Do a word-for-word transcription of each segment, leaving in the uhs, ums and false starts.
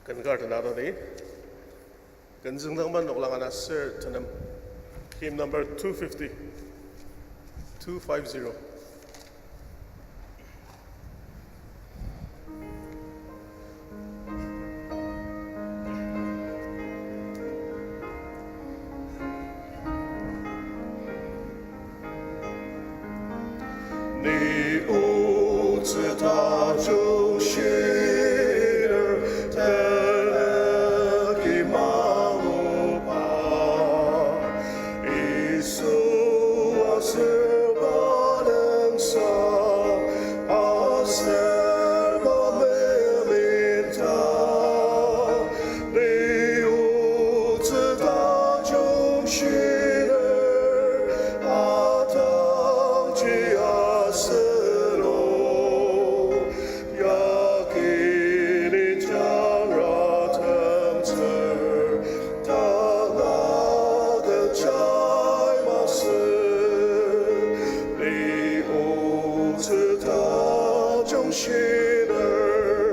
Ken kar tena tadi. Ken züngdangba noklang ana ser tenem. Hymn number two fifty. Two five zero. Ni otsü tajung shiner tenük imaluba, Yisu aser balangsa aser bamementa, ni otsü tajung shiner atangji asülo. Yagi ni jangratemtsür, tanga kechai masü, ni otsü tajung shiner,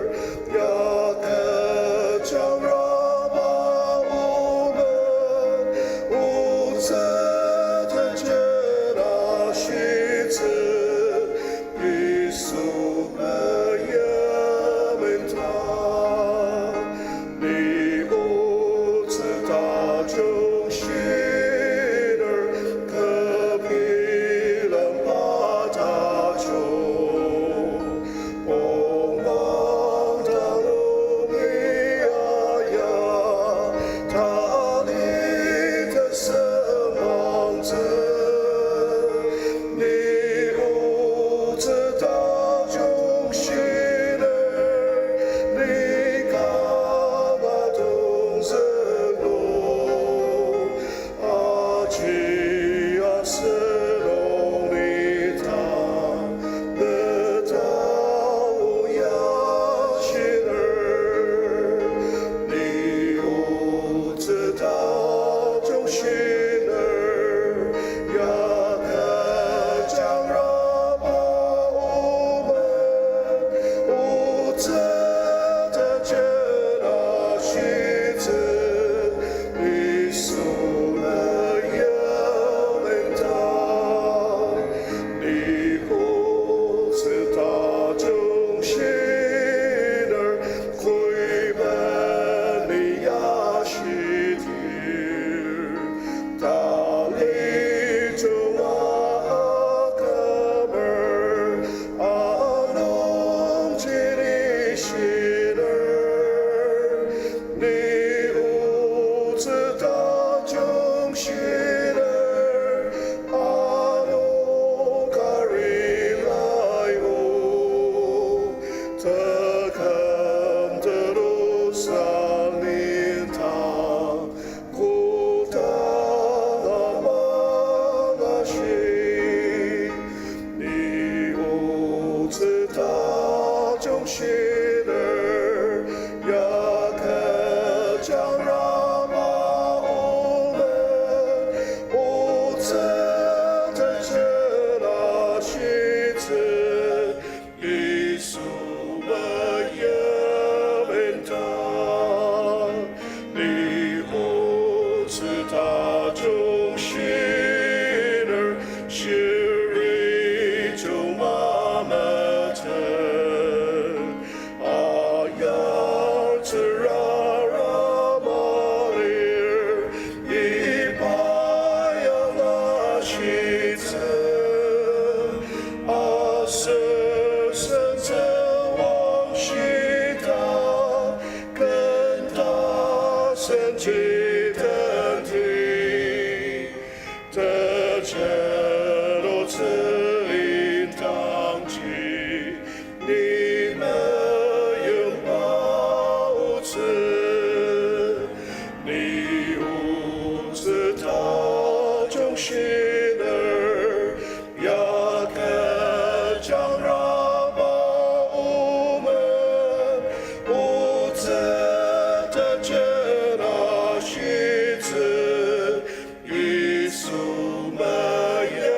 ya kejangraba omen, otsü tejena shitsü, Yisu meyimenta, ni otsü tajung shiner, kü bilemba tajung, pongmang tanungi aya, tali tesem angtsü, ni otsü tajung shiner, ni kanga tongzüng nung, aji asenok ni ta, ne ta oya shiner, ni otsü tajung shiner, ya kejangraba omen, otsü tejena shitsü, Yisu meyimenta, ni otsü tajung shiner, koiben ni ya shidir, tali junga akümer, anungji ni shiner, ni otsü tajung shiner, ano kari lai o, teküm terusa nintang, kodanga mangashi, ni otsü tajung shiner, ya kejangraba omen, otsü tejena shitsü, Yisu meyimenta, ni otsü tajung shiner, shiri jung mameten, ayar tsürara malir, iba yangla shitsü, aser sentsü wangshita, ken tasen jitenti, tejen otsü indangji, ni meyimba otsü, ni otsü tajung shiner, ya kejangraba omen, otsü tejena shitsü, Yisu meyimenta.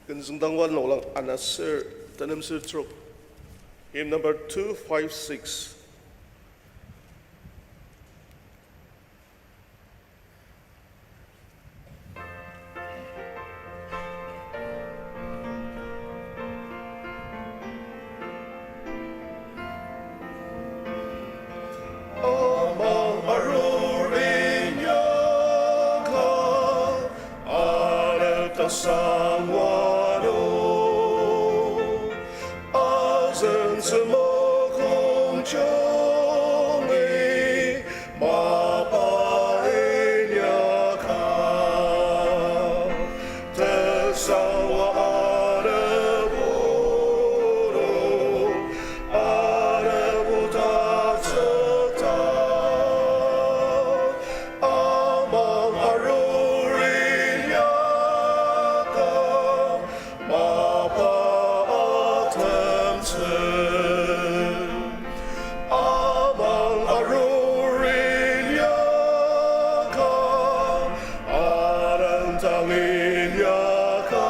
Ken züngdangba noklang ana ser, tenem ser trok. Hymn number two five six. Amang arur inyaka, anepdang sangwa nung, asen tsümokong jungi mapa inyaka. Tesangwa anebu nung, anebu tatsüta. Amang arur inyaka, mapa atemtsü. Amang arur inyaka, anepdang inyaka.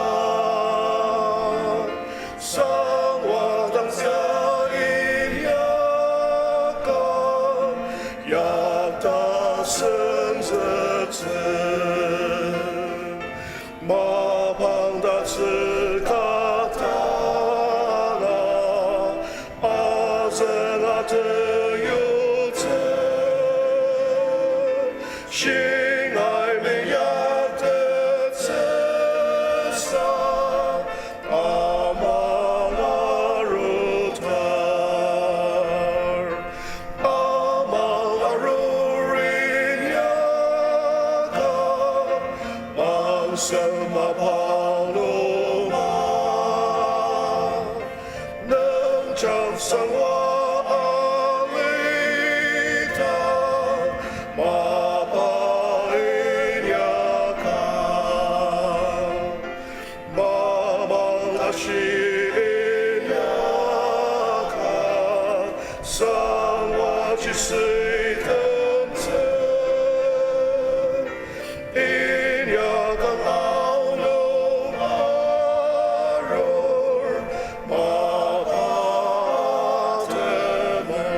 Sangwa dang sa inyaka, yakta senzütsü. Mapang tatsüka tanga, azünga teyutsü. Shingai meyaktettsü sa, amang arutar. Amang arur inyaka, mangsema pangluma. Nungjang sangwa alita, mapa inyaka. Mamang ashi inyaka, sangwa chisüitemtsü. Inyaka aonung arur, mapa atemer.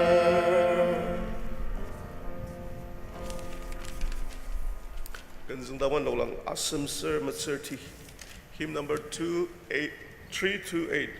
Kenzüng taban noklang asem ser metsür ti. Hymn number two eight, three two eight.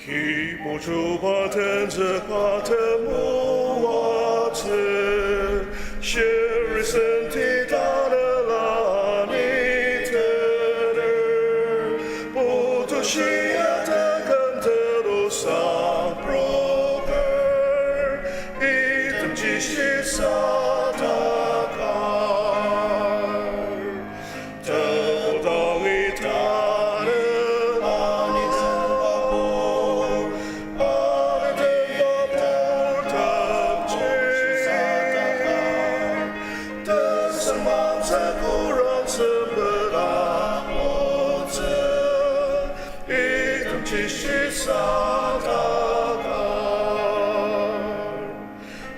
Kibujuba tenzükba temoatsü, shirisen ti tanela ni tener, putu shia teküm telusa proker, itemji shisa takar. Temodangi tanü anitsüba pur, aniteba pur temji. Tesüngmangtsü kurang sempela otsü, itemji shisa takar.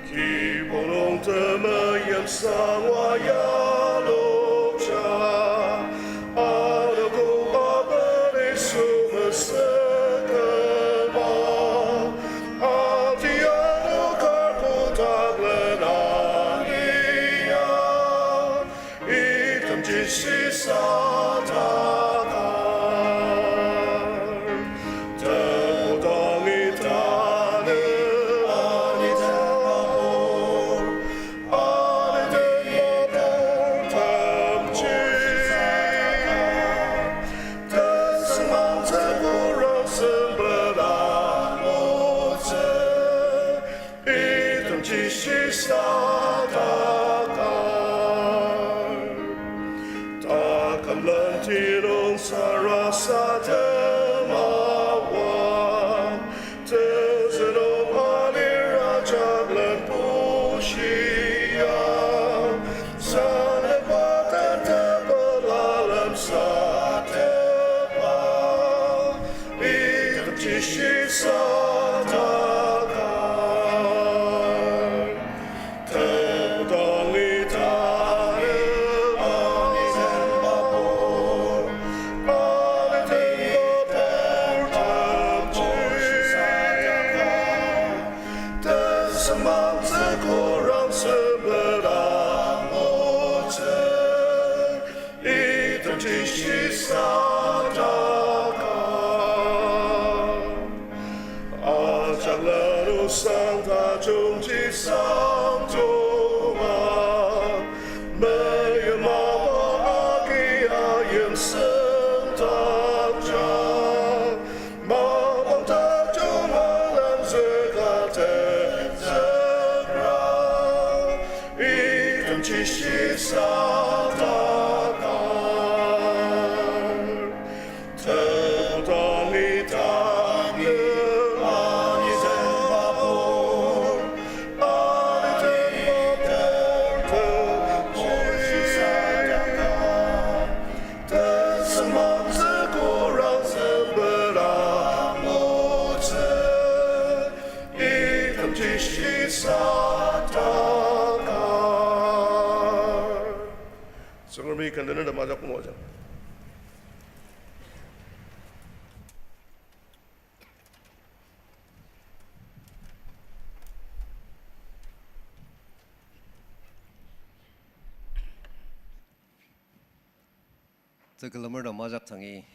Kibong nung temeim sangwa yalokja, anogo apeli sümesükema, ati ano karbo taklen ania, itemji shisa takar. Temodangi tanü anitsüba pur, aniteba pur temji. Tesüngmangtsü kurang sempela otsü, itemji shisa takar. Taküm lenti nung sarasadema wa, tezüno alira jaklen pushia, sanekba tente Chishisata kar, tepdang litanü anisen mapur, aniten mapur tepdang chishisata kar, tesemangtsü korang sempet angutsü. Item chishisata kar. Ajak lanu sang tajungji sang junga. Meyima agi ayim sentapja. Mapang tajung alam züka tenzükra. Item chishisata kar. Tepdang litanü anisen mapur, aniten mapur tepdang chishisata kar. Tesemangtsü korang sempet angutsü. Item chishisata kar. Tsüngremi ken tener tem ajak moajang. Tekülemer tem ajak tangi.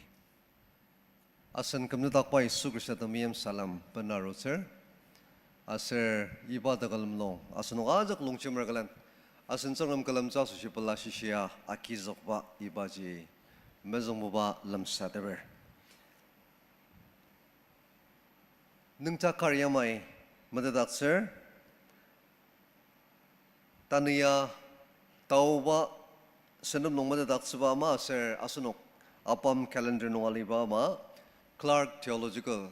Asen kümnüdakba Yisu Khrista temeim salem bena arutsür. Aser iba tekülem nung asenok ajak longjemer külen, asen Tsüngrem külemtsü asoshi pela shishia agizükba ibaji mezüngbuba lemsateper. Nüngdak kar yamai metetdaktsür. Tanü ya taoba sentep nung metetdaktsüba ama aser asenok ABAM calendar nung aliba ama Clark Theological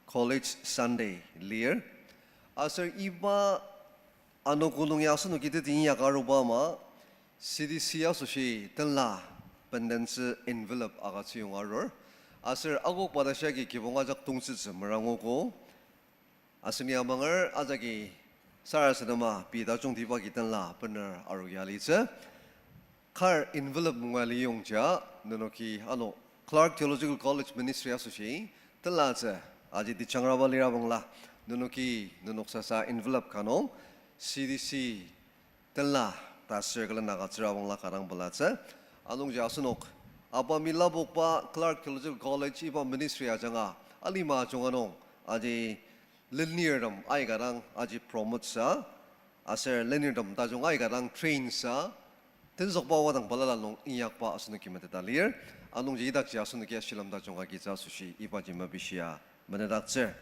College Sunday lir. Aser iba anogo nung ya asenoki teti inyak aruba ama C D C asoshi tenla bendentsü envelope agütsüyong arur. Aser akokba ta shia agi kibong ajak tongtsütsü merangogo. Aseni amanger ajaki sarasadema pei tajungtiba agi tenla bener aru ya litsü. Kar envelope nunga liyongja, nenoki ano Clark Theological College Ministry asoshi tenlatsü, aji tejangraba lira bangla, nenoki nenok sasa envelope ka nung C D C tenla ta circle naka tsüra bangla kadang pelatsü. Anungji asenok ABAM-i lapokba Clark Theological College iba ministry ajanga alima ajunga nung aji lenirtem aika dang aji promote sa, aser lenirtem tajung aika dang train sa, tenzükba wadang balala nung inyakba asenoki meteta lir. Anungji idakji asenoki ashilem tajung agitsü asoshi ibaji mepishia metetdaktsür.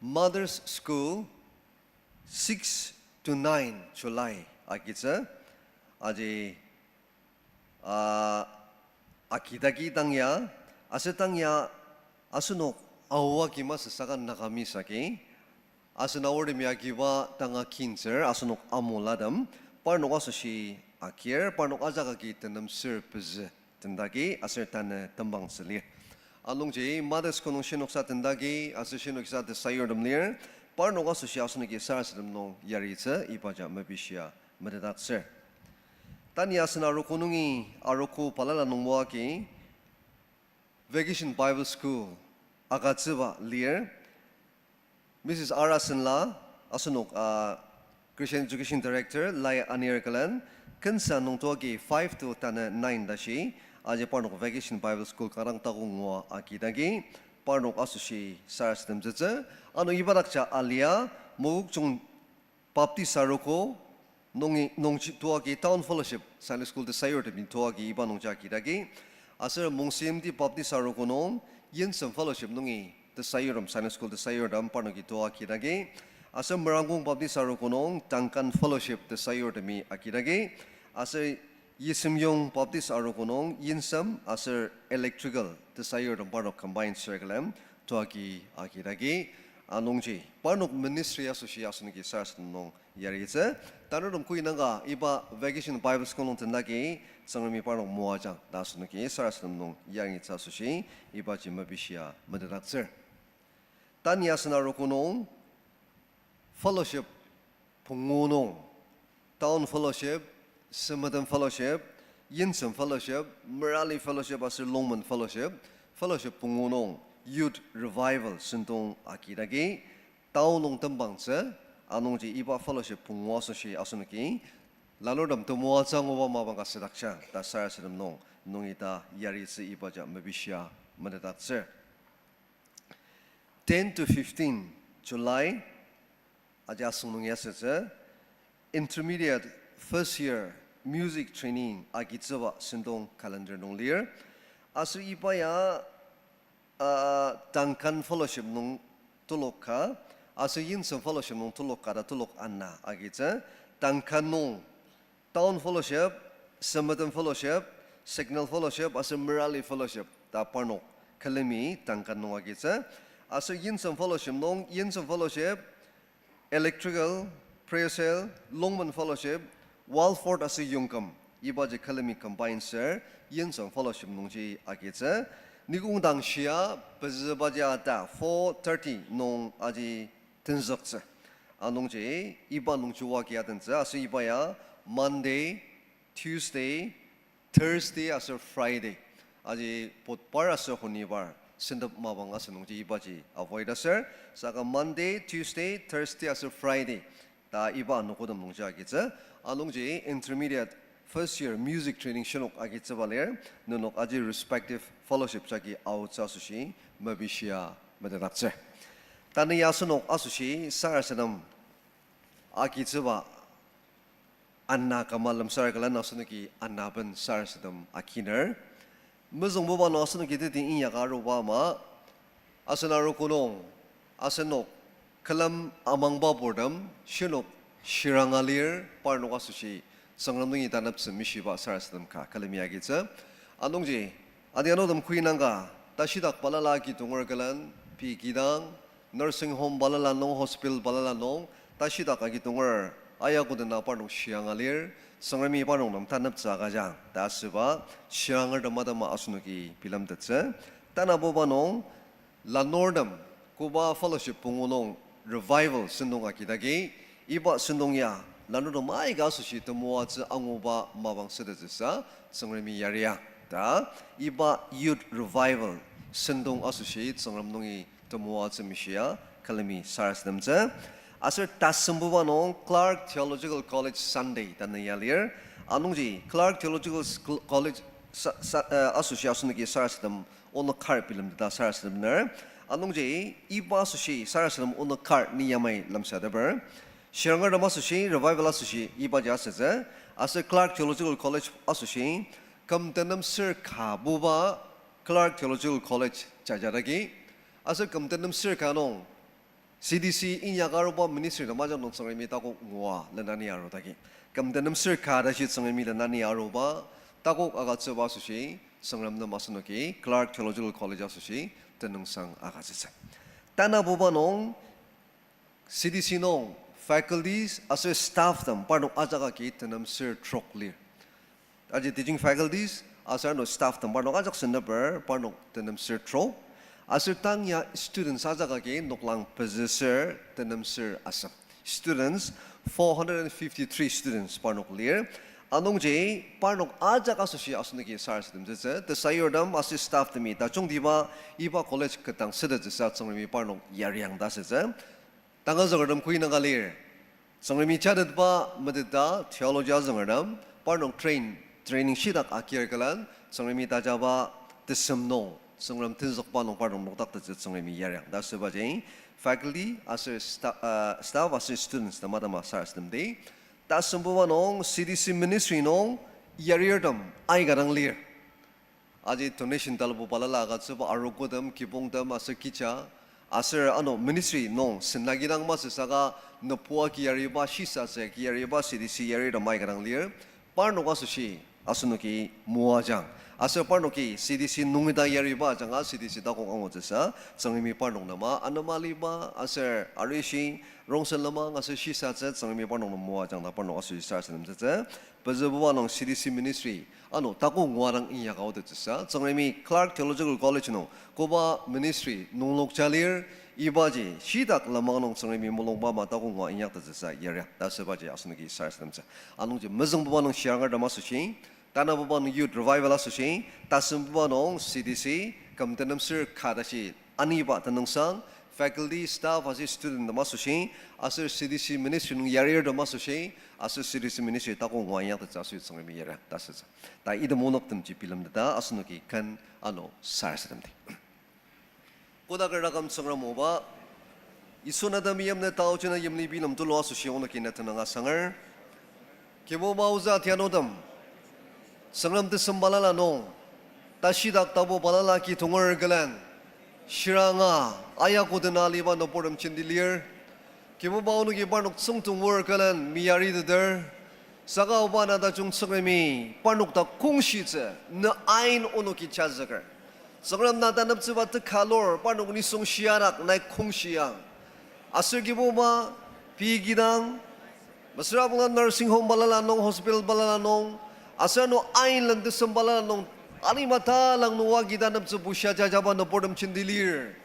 Mother's School, six to nine July agitsü, aji, ah, agidagi tang ya, aser tang ya asenok aoa kima sesaka Nagami saki, asen aortemi agiba tanga kintsür asenok amulatem, parnok asoshi agir, parnok ajak agi tenem ser pezü tendagi aser tanü tembang tsülir. Anungji Mother's School nung shinoksa tendagi aser shinoksa tesayurtem lir, parnok asoshi asenoki sarasadem nung yaritsü ibaja mepishia metetdaktsür. Tanü asen arogo nungi arogo balala nung moagi Vacation Bible School agütsüba lir. Missus Arasenla, asenok, ah, Christian Education Director, lai anir külen, kensa nungtoagi five to tanü nine tashi, aji parnok Vacation Bible School kanga dang takok ngua agidagi, parnok asoshi sarasademtsütsü, ano ibadakja alia, Mokokchung Baptist arogo, nungi, nungji tuagi Town Fellowship Sunday School tesayurtemi tuagi iba nungji agidagi, aser Mongsenyimti Baptist arogo nung, Yinsem Fellowship nungi tesayurtem Sunday School tesayurtem parnoki tua agidagi, aser Merangkong Baptist arogo nung, Duncan Fellowship tesayurtemi agidagi, aser Yisemyong Baptist arogo nung, Yinsem aser Electrical tesayurtem parnok combined circle-em tuagi agidagi, Anungji, parnok ministry asoshi asenoki sarasadem nung yaritsü. Tanurtem koi nanga iba Vacation Bible School nung tenlaki, Tsüngremi parnok moajang ta asenoki sarasadem nung yaritsü asoshi, ibaji mepishia metetdaktsür. Tanü asen arogo nung, fellowship pungu nung, Town Fellowship, Semeten Fellowship, Yinsem Fellowship, Merali Fellowship aser Longmen Fellowship, fellowship pungu nung Youth Revival sentong agidagi, town nung tembangtsü, anungji iba fellowship pungu asoshi asenoki, lanurtem temoatsü anguba mapang ka südaktsü ta sarasadem nung, nungi ta yaritsü ibaji mepishia metetdaktsür. Ten to fifteen July, aji asüng nung ya asütsü, intermediate first year music training agitsüba sentong calendar nung lir. Aser iba ya, uh, Duncan Fellowship nung telok ka, aser Yinsem Fellowship nung telok ka ta telok ana agitsü, Duncan nung Town Fellowship, Semeten Fellowship, Signal Fellowship, aser Merali Fellowship ta parnok külemi Duncan nung agitsü. Aser Yinsem Fellowship nung, Yinsem Fellowship, Electrical, Prayer Cell, Longmen Fellowship, Walford aser Yongküm, ibaji külemi combine ser, Yinsem Fellowship nungji agitsü. Nikongdang shia, pezübaji ata four thirty nung aji tenzüktsü. Anungji, iba nungji wagi atentsü, aser iba ya Monday, Tuesday, Thursday aser Friday. Aji Budhbar aser Honibar, sentep mapang asünungji ibaji avoid aser. Saka Monday, Tuesday, Thursday aser Friday ta iba anogotem nungji agitsü. Anungji intermediate first year music training shinok agitsüba lir. Nenok aji respective fellowship jagi aotsü asoshi mepishia metetdaktsür. Tanü ya asenok asoshi sarasadem agitsüba ana kama lemsar külen asenoki ana ben sarasadem akiner. Mezüngbuba nung asenoki teti inyaka aruba ama, asen arogo nung, asenok külem amangba purtem, shinok shiranga lir, parnok asoshi, Tsüngrem nungi taneptsü mishiba sarasadem ka külemi agitsü. Anungji, adianutem kuinangka, tashidak balala agi tonger külen, pei kidang, nursing home balala nung, hospital balala nung, tashidak agi tonger, ayakudena parnok shiranga lir, Tsüngremi parnok nem taneptsü agüjang ta asüba, shirangertem atema asenoki bilemtettsü. Tanabuba nung, lanurtem, koba fellowship pungu nung revival sentong agidagi, iba sentong ya, lanurtem aika asoshi temoatsü anguba mapang sütettsüsa, Tsüngremi yaria. Ta, iba youth revival sentong asoshi Tsüngrem nungi temoatsü mishia, külemi sarasademtsü. Aser tasembuba nung Clark Theological College Sunday ta nung ya lir. Anungji Clark Theological Sc-, College sa-, sa-, uh, asoshi asenoki sarasadem onok kar bilemteta sarasademner. Anungji iba asoshi sarasadem onok kar ni yamai lemsateper. Shirangertem asoshi, revival asoshi, ibaji asütsü. Aser Clark Theological College asoshi, küm tenem ser ka buba Clark Theological College jajadagi. Aser küm tenem ser ka nung, C D C inyaka aruba ministry tem ajak nung Tsüngremi takok ngua lenani arudagi. Küm tenem ser ka tashi Tsüngremi lenani aruba, takok agütsüba asoshi, Tsüngrem nem asenoki, Clark Theological College asoshi, tenüngsang agütsütsü. Tanabuba nung, C D C nung faculties aser staff tem parnok ajak agi tenem ser trok lir. Aji teaching faculties aser ano staff tem parnok ajak sendeper parnok tenem ser trok. Aser tang ya students ajak agi noklang pezü ser tenem ser asem. Students, four hundred and fifty-three students parnok lir. Anungji parnok ajak asoshi asenoki sarasademtsütsü. Tesayurtem aser staff temi tajungtiba iba college ketdang sütettsüsa Tsüngremi parnok yariang ta asütsü. Tangazüngertem kuinangka lir. Tsüngremi jatetba meteta theology azüngertem, parnok train, training shitak akir külen, Tsüngremi tajaba tesem nung, Tsüngrem tenzükba nung parnok nokdaktettsü Tsüngremi yariang ta asübaji, faculty aser sta-, uh, staff aser students tem atema sarasademdi. Tasembuba nung C D C ministry nung yarirtem aika dang lir. Aji donation talabo balala agütsüba arogotem, kibongtem, aser kija, aser ano ministry nung senla kidang masü saka nübua ki yariba, shisa sü ki yariba, C D C yarirtem aika dang lir. Parnok asoshi, asenoki moajang. Aser parnoki C D C nungi ta yariba ajanga C D C takok angutsüsa, Tsüngremi parnok nem anema liba, aser arishi, rongsen lenmang aser shisatsü Tsüngremi parnok nem moajang ta parnok asoshi sarasademtsütsü. Pezübuba nung C D C ministry, ano takok ngua dang inyaka aotettsüsa, Tsüngremi Clark Theological College nung koba ministry nunglokja lir, ibaji shitak lenmang nung Tsüngremi mulungba ama takok ngua inyaktettsüsa yariang ta asübaji asenoki sarasademtsü. Anungji mezüngbuba nung shirangertem asoshi, tanabuba nung youth revival asoshi, tasembuba nung C D C, küm tenemsür ka tashi aniba tenüngsang, faculty, staff aser studenttem asoshi, aser C D C ministry nung yarirtem asoshi, aser C D C ministry takok ngua inyaktettsü asoshi Tsüngremi yariang ta asütsü. Ta item onoktemji bilemteta asenoki ken ano sarasademdi. Kodaker taküm Tsüngrem oba, Yisu na temeim ne taochi na yimli bilem tulu asoshi onoki ne tenüng asanger. Kibuba ozü tianutem, Tsüngrem tesem balala nung, tashidak tapu balala ki tonger külen, shiranga, ayakudena aliba nüburtem jenti lir. Kibuba onoki parnok tsüngtong oar külen meyariteter. Saka oba na tajung Tsüngremi, parnok dak kongshitsü, ne ain onoki jazüker. Tsüngrem na taneptsüba tekalor, parnok nisung shiadak nai kongshiang. Aser Kibuba, pei kidang, mesüra bangla nursing home balala nung, hospital balala nung, aser ano ain len tesem balala nung, alima talang nung oa ki taneptsü bushia jajaba nüburtem jenti lir.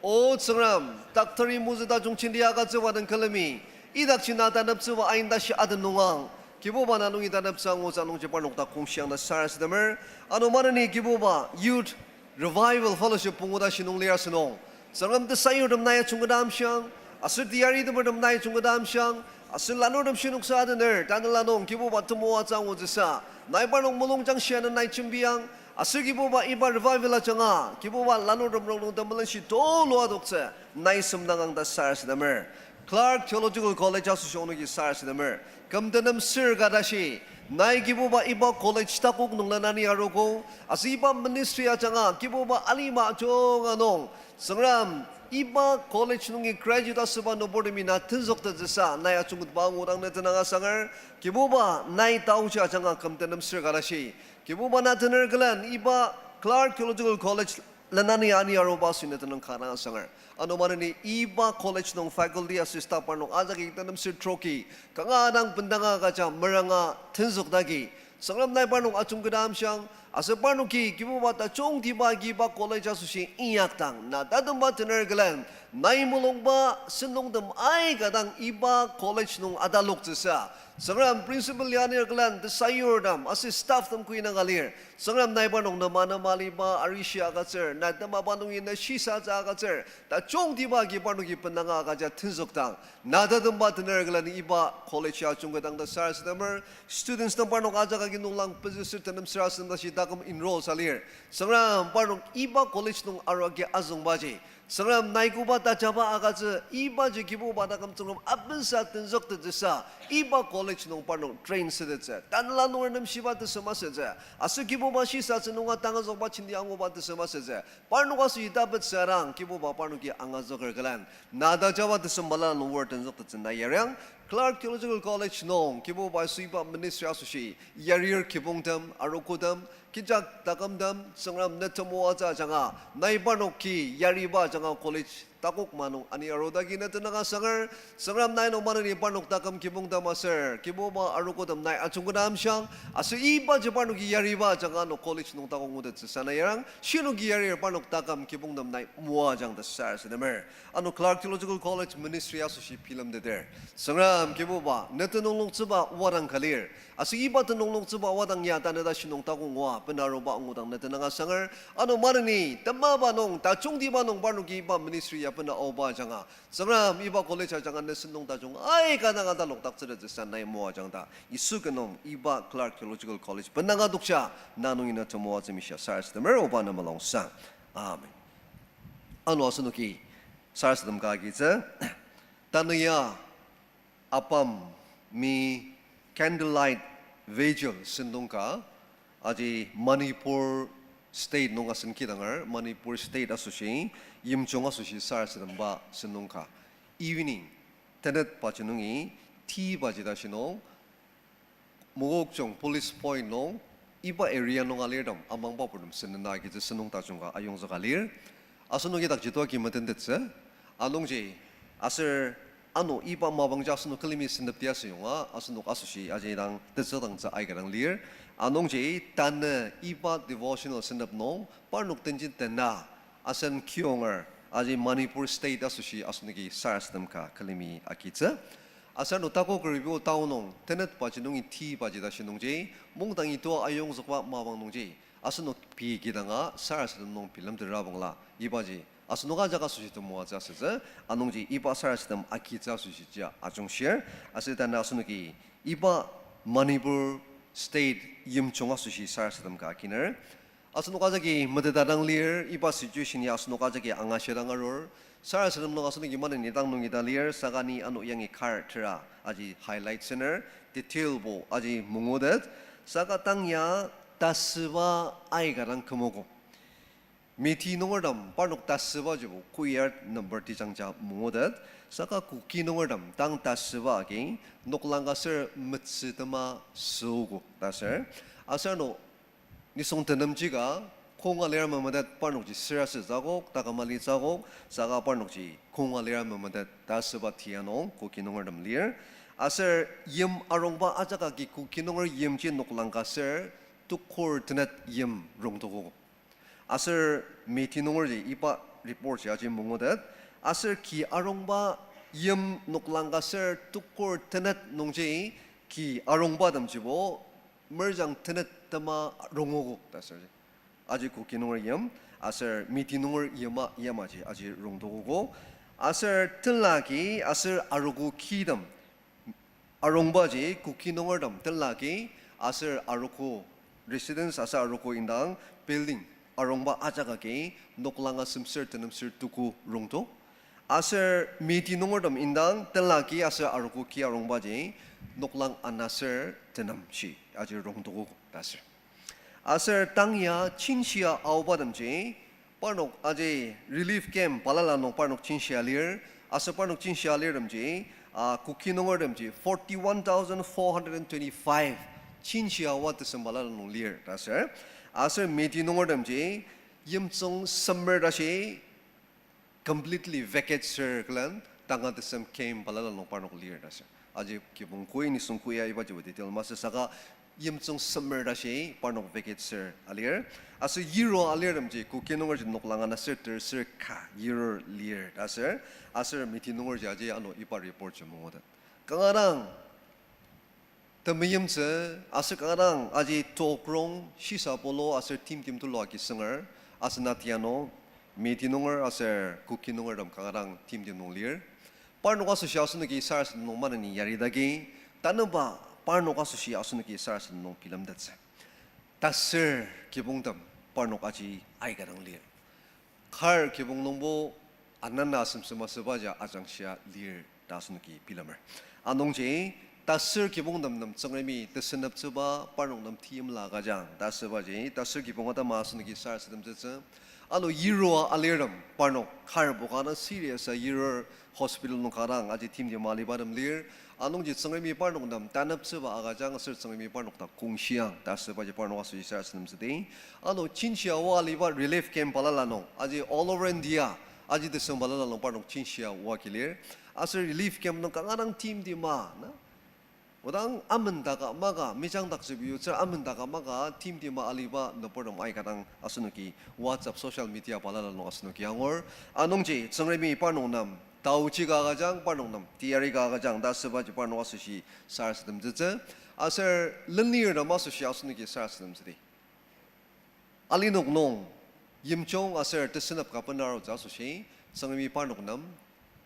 O Tsüngrem, doctori mozü tajung jenti agütsüba den külemi, idakji na taneptsüba ain tashi aden nungang, Kibuba na nungi taneptsü angutsü nungji parnok dak kongshiang ta sarasademer. Ano maneni Kibuba youth revival fellowship pungu tashi nung lir asünung, Tsüngrem tesayurtem nai ajungketa amshiang, aser teyaritemertem nai ajungketa amshiang, aser lanurtem shinoksa adener, tanela nung Kibuba temoatsü angutsüsa, nai parnok mulungjang shianen nai jembiang, aser Kibuba iba revival ajanga, Kibuba lanurtem rongnung temelenshi tulu adoktsü, nai semdangang ta sarasademer. Clark Theological College asoshi onoki sarasademer. Küm tenem sür ka tashi, nai Kibuba iba college takok nung lenani arogo, aser iba ministry ajanga Kibuba alima ajunga nung, Tsüngrem iba college nungi graduate asüba nüburtemi na tenzüktettsüsa nai ajungketba angudang ne tenüng asanger, Kibuba nai taochi ajanga küm tenem sür ka tashi, Kibuba na tener külen iba Clark Theological College lenani ani aruba asoshi ne tenüng kanga asanger. Ano maneni iba college nung faculty aser staff parnok ajaki tenem sür troki, kanga dang bendanga agüja meranga tenzüktaki, Tsüngrem nai parnok ajungketa amshiang, aser parnoki Kibuba tajungtiba agi iba college asoshi inyakdang, na tatemba tener külen, nai mulungba sentongtem aika dang iba college nung ataloktsüsa, Tsüngrem principal ya anir külen tesayurtem aser stafftem koi nanga lir, Tsüngrem nai parnok nem anema liba arishi agütsür, na temaba nungi na shisatsü agütsür, tajungtiba agi parnoki bendanga agüja tenzükdang, na tatemba tener külen iba college ya ajungketang ta sarasademer. Students tem parnok ajak agi nunglang pezü sür tenem sür asen tashi taküm enroll sa lir. Tsüngrem parnok iba college nung arua agi azüngbaji, Tsüngrem nai koba tajaba agütsü, ibaji Kibuba taküm Tsüngrem abensa tenzüktettsüsa, iba college nung parnok train sütettsü, tanela nunger nemshiba tesem asütsü, aser Kibuba shisatsü nunga tangazükba jenti anguba tesem asütsü, parnok asoshi tapettsü arang Kibuba parnoki angazüker külen, na tajaba tesem balala nung oar tenzüktettsü na yariang, Clark Theological College nung Kibuba asoshi iba ministry asoshi yarir kibongtem, arogotem, kecha takümtem, Tsüngrem ne temoatsü ajanga, nai parnoki yariba ajanga college takok ma nung ani arudagi ne tenüng asanger, Tsüngrem nai nung maneni parnok taküm kibongtem aser Kibuba arogotem nai ajungketa amshiang, aser ibaji parnoki yariba ajanga ano college nung takok ngutettsüsa na yariang, shinoki yarir parnok taküm kibongtem nai moajang ta sarasademer. Ano Clark Theological College ministry asoshi bilemteter, Tsüngrem Kibuba ne tenüng noktsüba wadang ka lir, aser iba tenüng noktsüba wadang ya tanü tashi nung takok ngua bena aruba angudang ne tenüng asanger. Ano maneni temaba nung, tajungtiba nung parnoki iba ministry ya bena aoba ajanga, Tsüngrem iba college ajanga ne sentong tajung aika dang atalokdaktsütettsüsa nai moajang ta, Yisu ken nung iba Clark Theological College bena adokja, na nungi na temoatsü mishia sarasademer, oba ne mulungsang. Amen. Ano asenoki sarasadem ka agitsü, tanü ya APAMMI candlelight vigil sentong ka, aji Manipur state nung asen kidanger, Manipur state asoshi, yimjung asoshi sarasademba sentong ka. Evening, tenet baji nungi, ti baji tashi nung, Mokokchung police point nung, Iba area nung alirtem amangba purtem senena agitsü sentong tajung ka ayongzüka lir. Asenok idakji tua ki metentettsü. Anungji aser ano iba mapangji asenok külemi sentep tia asüyonga, asenok asoshi aji dang tetsüdangtsü aika dang lir. Anungji tanü iba devotional sentep nung parnok tenjin tena asen kiyonger aji Manipur State asoshi asenoki sarasadem ka külemi agitsü. Aser ano takoker ibo tao nung tenetbaji nungi tibaji tashi nungji, mungdangi tua ayongzükba mapang nungji, asenok pei kidanga sarasadem nung bilemtetrabangla, ibaji asenok ajak asoshi temoatsü asütsü, anungji iba sarasadem agitsü asoshiji ajungshir, aser tanü asenoki iba Manipur State yimjung asoshi sarasadem ka akiner. Asenok ajaki meteta dang lir, iba situation ya asenok ajaki angashia dang arur. Sarasadem nung asenoki maneni dang nungi ta lir, saka ni ano yangi kar tera aji highlight sener, detail bo aji mangutet, saka tang ya tasüba aika dang kümogo. Meitei nungertem parnok tasübajibo choir number tejangja mangutet, saka Kuki nungertem tang tasüba agi noklang ka ser metsü tema süogo ta ser. Aser ano nisung tenemji ka kong alir memetet parnokji sür asütsü akok, taküm alitsü akok, saka parnokji kong alir memetet ta asüba tia nung Kuki nungertem lir. Aser yim arungba ajak agi Kuki nunger yimji noklang ka ser tukur tenet yim rongtokogo. Aser Meitei nungerji iba report ji aji mangutet. Aser ki arungba yim noklang ka ser tukur tenet nungji ki arungbatemjibo merjang tenet tema rongogo ta ser. Aji Kuki nunger yim, aser Meitei nunger yima yamaji aji rongtokogo. Aser tenlaki aser arogo kitem arungbaji Kuki nungertem tenlaki aser arogo residence aser arogo indang building arungba ajak agi noklang ka semser tenem ser tuku rongto. Aser Meitei nungertem indang tenlaki aser arogo ki arungbaji noklang ana ser tenem shi aji rongtokogo ta ser. Aser tang ya chinshia aobatemji, parnok aji relief camp balala nung parnok chinshia lir, aser parnok chinshia lirtemji, a, Kuki nungertemji forty-one thousand four hundred and twenty-five chinshia aoa tesem balala nung lir ta ser. Aser Meitei nungertemji yimtsüng semer tashi completely vacate sür külen tanga tesem camp balala nung parnok lir ta ser. Aji kibong koi nisung koi ya ibajibo detail masü saka yimtsüng semer tashi parnok vacate sür alir. Aser yirua alirtemji Kuki nungerji noklang ana ser ter ser ka yirur lir ta ser. Aser Meitei nungerji aji ano iba report ji mangutet. Kanga dang temeimtsü, aser kanga dang aji tokrong, shisa polo aser timtem tulu agi sünger, asen atiano, Meitei nunger aser Kuki nungertem kanga dang timtem nung lir. Parnok asoshi asenoki sarasadem nung maneni yaridagi, tanüba parnok asoshi asenoki sarasadem nung bilemtettsü. Tasür kibongtem parnok aji aika dang lir. Kar kibong nungbo anana semsem asübaji ajangshia lir ta asenoki bilemer. Anungji, tasür kibongtem nem Tsüngremi teseneptsüba parnok nem teimla agüjang ta asübaji, tasür kibong atema asenoki sarasademtsütsü. Ano yirua alirtem parnok karbo kanga serious a yirur hospital nung kanga dang aji timtem alibatem lir. Anungji Tsüngremi parnok nem taneptsüba agüjang aser Tsüngremi parnok dak kongshiang ta asübaji parnok asoshi sarasademtsüdi. Ano chinshia aoa aliba relief camp balala nung, aji all over India, aji tesem balala nung parnok chinshia aoa ki lir. Aser relief camp nung kanga dang timtem a, na? Odang amendaka maka, mejang daktsübi yutsür amendaka maka, timtem a aliba nüburtem aika dang asenoki WhatsApp social media balala nung asenoki angur. Anungji Tsüngremi parnok nem taochi ka agüjang, parnok nem teyari ka agüjang ta asübaji parnok asoshi sarasademtsütsü. Aser lenirtem asoshi asenoki sarasademtsüdi. Alinok nung, yimjung aser tesenep ka benarutsü asoshi, Tsüngremi parnok nem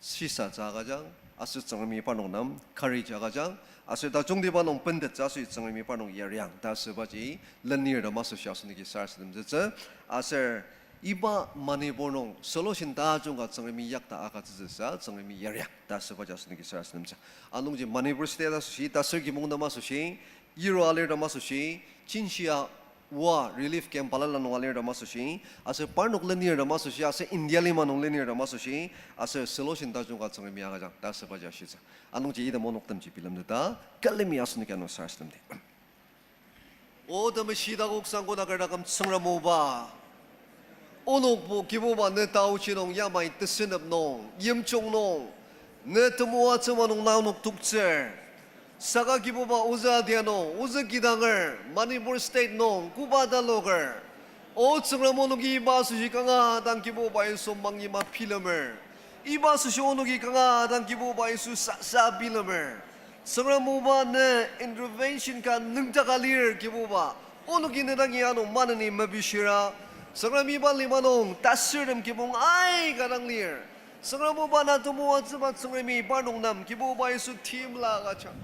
shisatsü agüjang, aser Tsüngremi parnok nem courage agüjang, aser tajungtiba nung bentettsü asoshi Tsüngremi parnok yariang ta asübaji lenirtem asoshi asenoki sarasademtsütsü. Aser iba Manipur nung solution tajung ka Tsüngremi yakta agütsütsüsa Tsüngremi yariang ta asübaji asenoki sarasademtsü. Anungji Manipur state asoshi, tasür kibongtem asoshi, yirua alirtem asoshi, chinshia aoa relief camp balala nung alirtem asoshi, aser parnok lenirtem asoshi, aser India lima nung lenirtem asoshi, aser solution tajung ka Tsüngremi agüjang ta asübaji ashitsü. Anungji item onoktemji bilemteta, külemi asenoki ano sarasademdi. O temeshi takok sangko takar taküm Tsüngrem oba. Onokbo Kibuba ne taochi nung yamai tesünep nung, yimjung nung, ne temoatsü ama nung na onok toktsür. Saka Kibuba ozü atia nung, ozü kidanger, Manipur State nung, koba taloker. O Tsüngrem onoki iba asoshi kanga dang Kibuba Yisu mangyima bilemer. Iba asoshi onoki kanga dang Kibuba Yisu sasa bilemer. Tsüngrem oba ne intervention ka nüngdaka lir Kibuba. Onoki ne dangi ano maneni mepishira. Tsüngrem iba lima nung tasürtem kibong aika dang lir. Tsüngrem oba na temoatsüba Tsüngremi parnok nem Kibuba Yisu timla agüjang.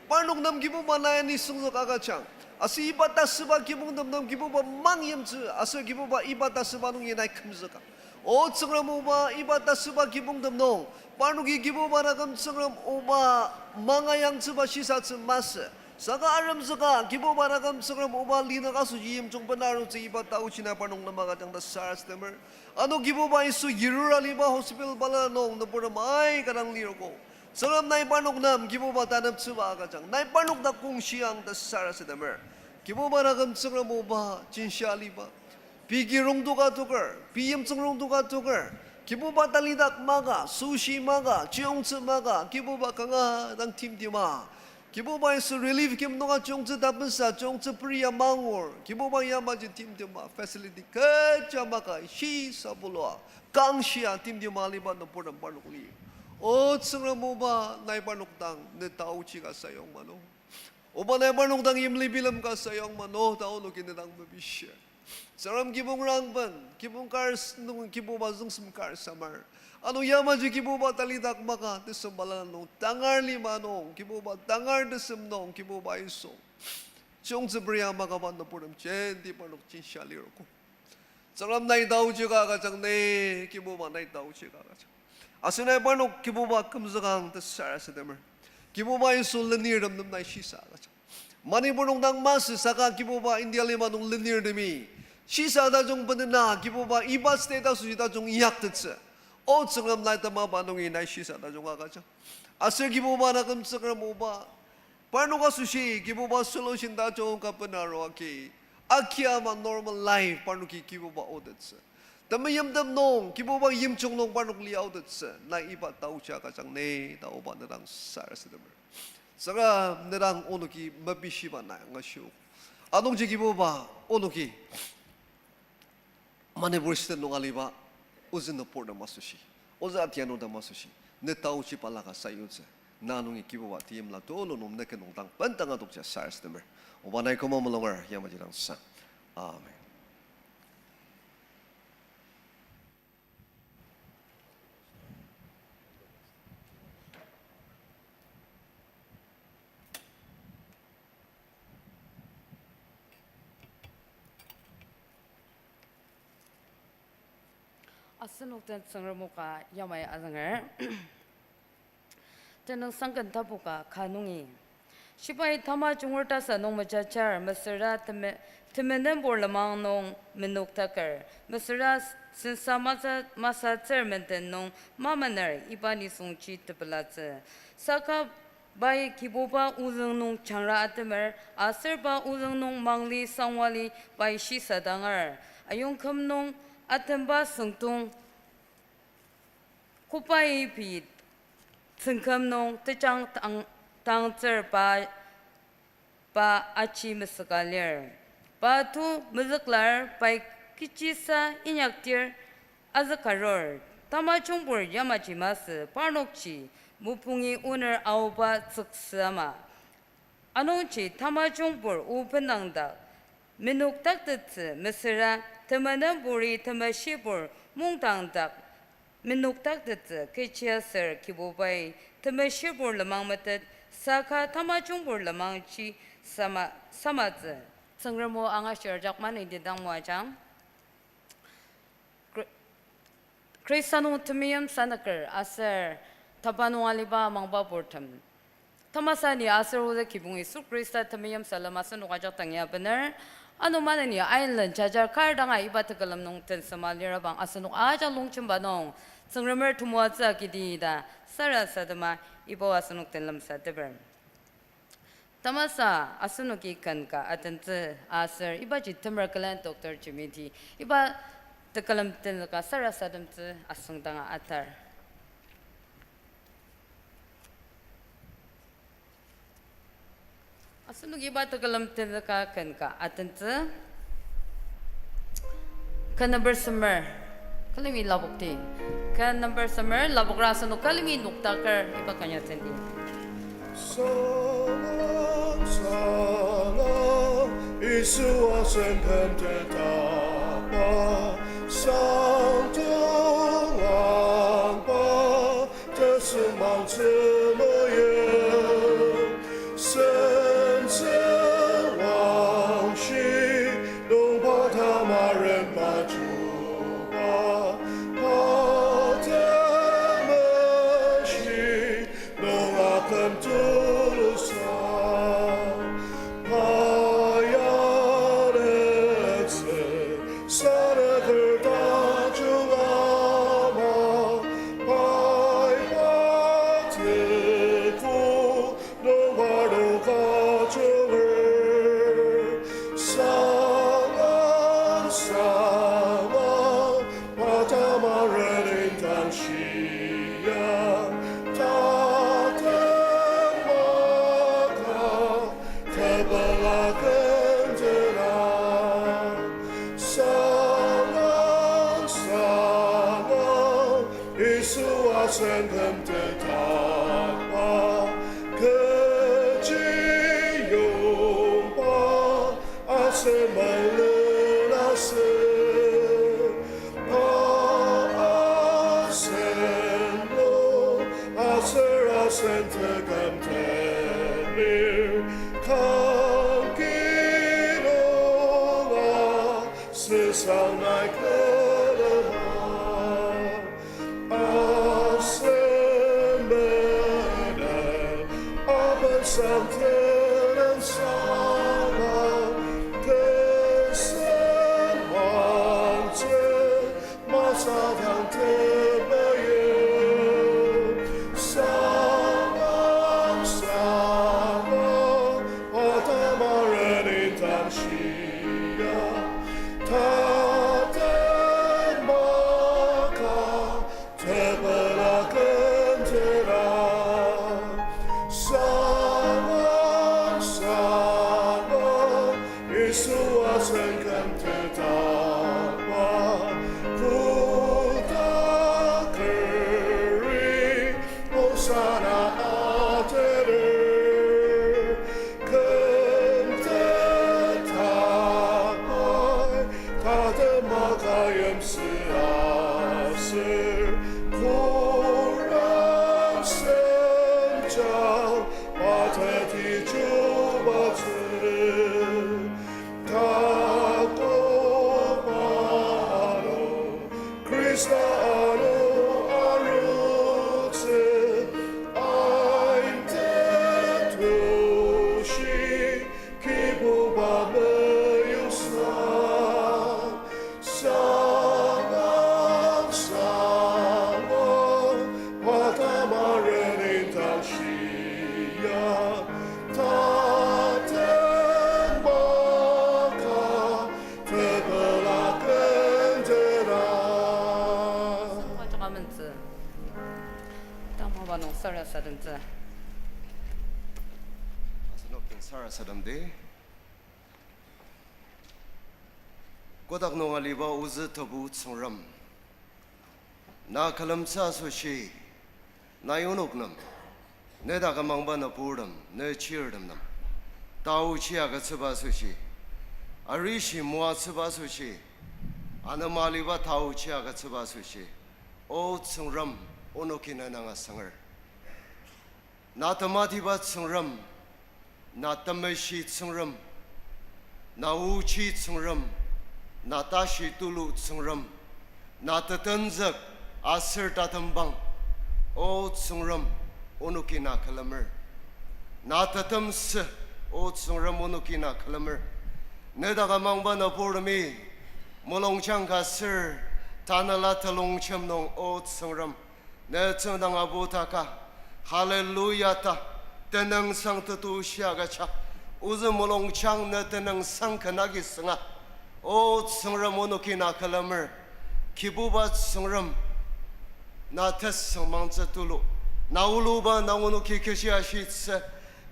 Parnok nem Kibuba nai nisungzük agüjang. Aser iba tasüba kibongtem nem Kibuba mangyimtsü. Aser Kibuba iba tasüba nungi nai kümzüka. O Tsüngrem oba iba tasüba kibongtem nung, parnoki Kibuba taküm Tsüngrem oba mangayangtsüba shisatsü masü. Saka aremzüka Kibuba taküm Tsüngrem oba linüka asoshi yimjung bena arutsü iba taochi nai parnok nem agüjang ta sarasademer. Ano Kibuba Yisu yirur aliba hospital balala nung nüburtem aika dang lirogo. Tsüngrem nai parnok nem Kibuba taneptsüba agüjang. Nai parnok dak kongshiang ta sarasademer. Kibuba taküm Tsüngrem oba jinshia aliba. Pei ki rongtoka toker, pei yimjung rongtoka toker. Kibuba talidak maka, süshi maka, chiyongtsü maka, Kibuba kanga dang timtima. Kibuba Yisu relief camp nunga chiyongtsü tapensa, chiyongtsü peria mangur. Kibuba yamaji timtima, facility kecha maka, shisa bulua, kangshia timtima aliba nüburtem parnok li. O Tsüngrem oba nai parnok dang ne taochi ka sayong mano. Oba nai parnok dang yimli bilem ka sayong mano ta onoki ne dang mepishir. Tsüngrem kibong rangben, kibong kar s-, nung Kibuba züngsem kar samar. Ano yamaji Kibuba talidak maka tesem balala nung tangar lima nung, Kibuba tangar tesem nung, Kibuba Yisu. Chiyongtsü peria makaba nüburtem jenti parnok jinshia lirogo. Tsüngrem nai taochi ka agüjang ne, Kibuba nai taochi ka agüjang. Aser nai parnok Kibuba kümzükang ta sarasademer. Kibuba Yisu lenirtem nem nai shisa agüjang. Manipur nung dang masü saka Kibuba India lima nung lenirtemi shisa tajung benena Kibuba iba state asoshi tajung yaktettsü. O Tsüngrem nai temaba nungi nai shisa tajung agüjang. Aser Kibuba taküm Tsüngrem oba parnok asoshi Kibuba solution tajung ka bena aruagi, akia ama normal life parnoki Kibuba otettsü. Temeimtem nung Kibuba yimjung nung parnok liaotettsü nai iba taochi agüjang ne ta oba ne dang sarasademer. Tsüngrem ne dang onoki mepishiba nai angashiogo. Anungji Kibuba onoki Manipur state nung aliba ozü nüburtem asoshi, ozü atianurtem asoshi ne taochi balaka sayutsü, na nungi Kibuba teimla tulu nung ne kinungdang bendang adokja sarasademer. Oba nai küma mulunger yamaji dang sa. Amen. Asenok den Tsüngrem o ka yamai azünger. Tenüngsang ken tapu ka ka nungi. Shibai tama junger tasa nung mejajar mesüra teme-, temenenpur lenmang nung menoktaker. Mesüra sensa masa, masatsür menden nung mamaner iba nisungji tepelatsü. Saka pai Kibuba ozüng nung jangra atemer, aser pa ozüng nung mangli sangwali pai shisadanger. Ayongküm nung atemba süngdong kobai pei tsüngküm nung tejang tang-, tangtsür pa, pa aji mesüka lir. Pa to mezüklar pai kechisa inyakdir azükarur. Tamajungbur yamaji masü parnokji mupungi oner aoba tsüksü ama. Anungji tamajungbur o bendangdak menoktaktettsü mesüra temenenpuri temeshibur mungdangdak menoktaktettsü kechiaser Kibubai temeshibur lenmang metet saka tamajungbur lenmangji sama, samatsü. Tsüngrem o angashir Jakmani didang moajang. Khri-, Khrista nung temeim sanüker aser tapa nung aliba mangbapurtem. Tamasa ni aser oda kibong Yisu Khrista temeim salem asenok ajak tangi abener. Ano maneni ain len jajar kar danga iba tekülem nung tensema lirabang asenok ajak longjemba nung Tsüngremer temoatsü agidi ta sarasadema iba asenok den lemsateper. Tamasa asenoki ken ka atentsü aser ibaji temer külen Doctor Jimmy-i iba tekülem tenzüka sarasademtsü asüngdanga atar. Asenoki iba tekülem tenzüka ken ka atentsü. Ken number semer, külemi lapokti. Ken number semer, lapokra asenok külemi noktaker iba kanya tendi. Salang, salang, Yisu asen ken tetaba, sangdongangba, tesüngmangtsü moyang, sentsü wangshi, nungba tamaren majuba, pa temeshi, nung aküm tulusa, pa ya letsü, saraker tajung ama, pai pa teku, nung parnoka junger, salang, salang, pa tamaren indang shia, tatem maka, tepela ken tera. Salang, salang, Yisu asen ken tetaba, kechiyongba asen melen asü, pa asen lung aser asen teküm telir, kangki nunga süsang nai külema. Asen mene, aben sang tenen sanga, tesüngmangtsü, masatang temeim, salang, salang, pa tamaren indang shia, tatem maka, tepela ken tera. Salang, salang, Yisu asen ken tetaba, kotakeri Hosanna atener, ken tetabai, tatem maka yimsü aser, Koran senjang, pa teti chubatsü, takoba ano, Khrista ano arutsü, ain tetushi, Kibuba meyoksa, salang, salang, pa tamaren indang shia, tatem maka, tepela ken tera. Sangwa jungamentsü. Tamaba nung sarasademtsü. Asenok den sarasademdi. Kotak nung aliba ozü Tebu Tsüngrem, na külemtsü asoshi, nai onok nem, ne taküm angba nüburtem, ne chirtem nem, taochi agütsüba asoshi, arishi moatsüba asoshi, anema aliba taochi agütsüba asoshi, O Tsüngrem, onoki na nanga sanger. Na tematiba Tsüngrem, na temeshi Tsüngrem, na ochi Tsüngrem, na tashi tulu Tsüngrem, na tetenzük aser tatembang, O Tsüngrem, onoki na külemer. Na tetemsü, O Tsüngrem, onoki na külemer. Ne taküm angba nüburtemi mulungjang ka ser, tanela telongjem nung, O Tsüngrem, ne tsüngdang abutaka, hallelujah ta, tenüngsang tetushi agüja, ozü mulungjang ne tenüngsang ken agi sünga. O Tsüngrem, onoki na külemer, Kibuba Tsüngrem, na tesüngmangtsü tulu, na oluba na onoki kechi ashitsü,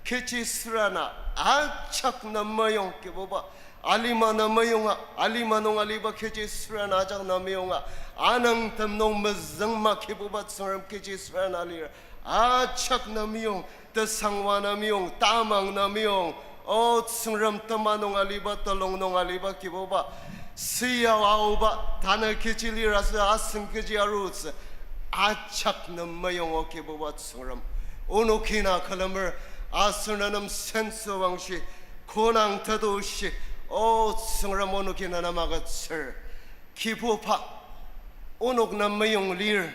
kechi süra na ajak nem meyong Kibuba, alima nem meyonga, alima nung aliba kechi süra na ajak nem meyonga, anüngtem nung mezüngma Kibuba Tsüngrem kechi süra na lir, ajak nem meyong, tesangwa nem meyong, tamang nem meyong, O Tsüngrem, tema nung aliba, telung nung aliba Kibuba, süa aoba, tanü kechi lir aser asen kechi arutsü, ajak nem meyong, O Kibuba Tsüngrem. Onoki na külemer, aser na nem sentsüwangshi, konang tetushi, O Tsüngrem, onoki na nem agütsür. Kibuba, onok nem meyong lir,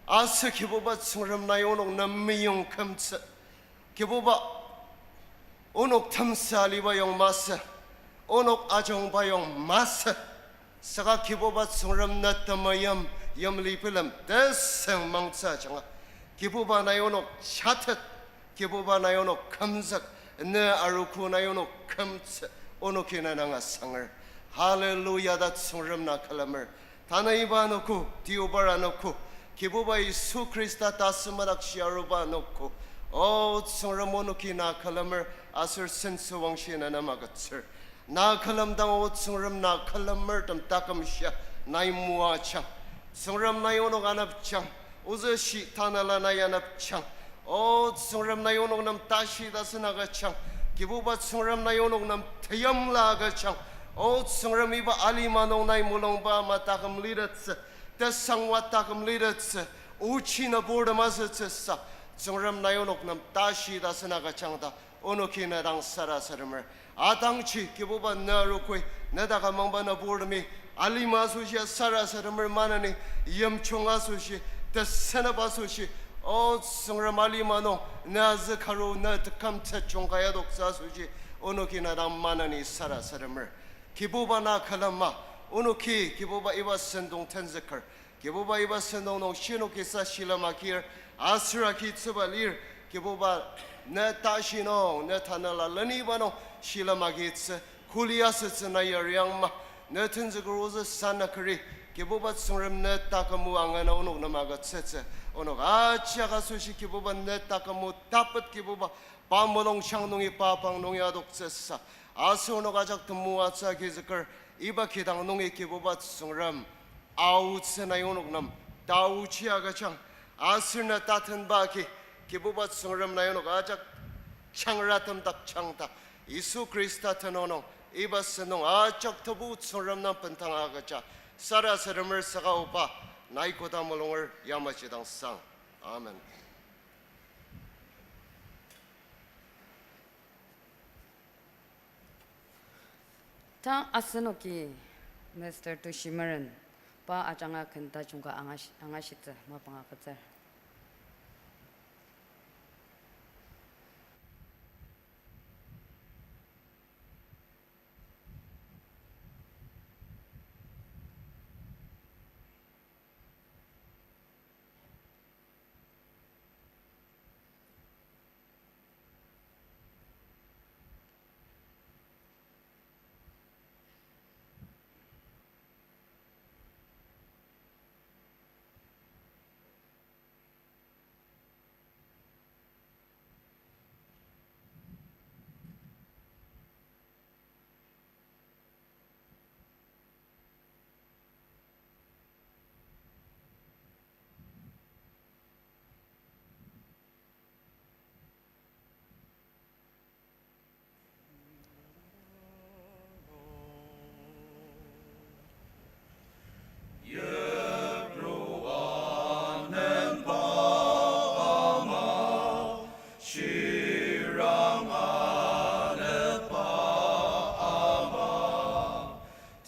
aser Kibuba Tsüngrem, nai onok nem meyong kümtsü. Kibuba, onok temsa aliba yong masü, onok ajungba yong masü, saka Kibuba Tsüngrem, ne temeim, yimli bilem tesüngmangtsü ajanga, Kibuba, nai onok jatet, Kibuba, nai onok kümzük, ne arogo, nai onok kümtsü, onoki na dang asanger. Hallelujah ta Tsüngrem na külemer. Tanü iba anogo, deobar anogo, Kibuba Yisu Khrista tasü madak shia aruba anogo, O Tsüngrem, onoki na külemer, aser sentsüwangshi na nem agütsür. Na külemdang, O Tsüngrem, na külemertem taküm shia nai moajang. Tsüngrem, nai onok anepjang, ozü shi tanela nai anepjang. O Tsüngrem, nai onok nem tashi tasen agüjang. Kibuba Tsüngrem, nai onok nem teyimla agüjang. O Tsüngrem, iba alima nung nai mulungba ama taküm litettsü, tesangwa taküm litettsü, ochi nüburtem asütsüsa, Tsüngrem, nai onok nem tashi tasen agüjang ta onoki na dang sarasademer. Atangji Kibuba, ne arogoi, ne taküm mangba nüburtemi, alima asoshi sarasademer maneni, yimjung asoshi, tesenep asoshi, O Tsüngrem, alima nung ne azü karu, ne tekümtet jungkai adoktsü asoshi, onoki na dang maneni sarasademer. Kibuba, na külema, onoki Kibuba iba sentong tenzüker, Kibuba iba sentong nung shinoki sa shilem agir, aser agitsüba lir, Kibuba, ne tashi nung, ne tanela leniba nung shilem agitsü, kuli asütsü na yariangma, ne tenzüker ozü sanakeri, Kibuba Tsüngrem, ne taküm o angana onok nem agütsütsü, onok ajak asoshi Kibuba, ne taküm o tapet Kibuba, pa mulungjang nungi, pa pang nungi adoktsüsa, aser onok ajak temoatsü agizüker, iba kidang nungi Kibuba Tsüngrem, aotsü nai onok nem taochi agüjang, aser ne tatenba agi, Kibuba Tsüngrem, nai onok ajak jangratem dakjang ta, Yisu Khrista tenüng nung, iba sentong ajak Tebu Tsüngrem nem bendang agüja sarasademer, saka oba, nai koda mulunger yamaji dang sang. Amen. Tang asenoki Mister Tushimeren pa ajanga ken tajungka angash-, angashitsü mapang agütsür.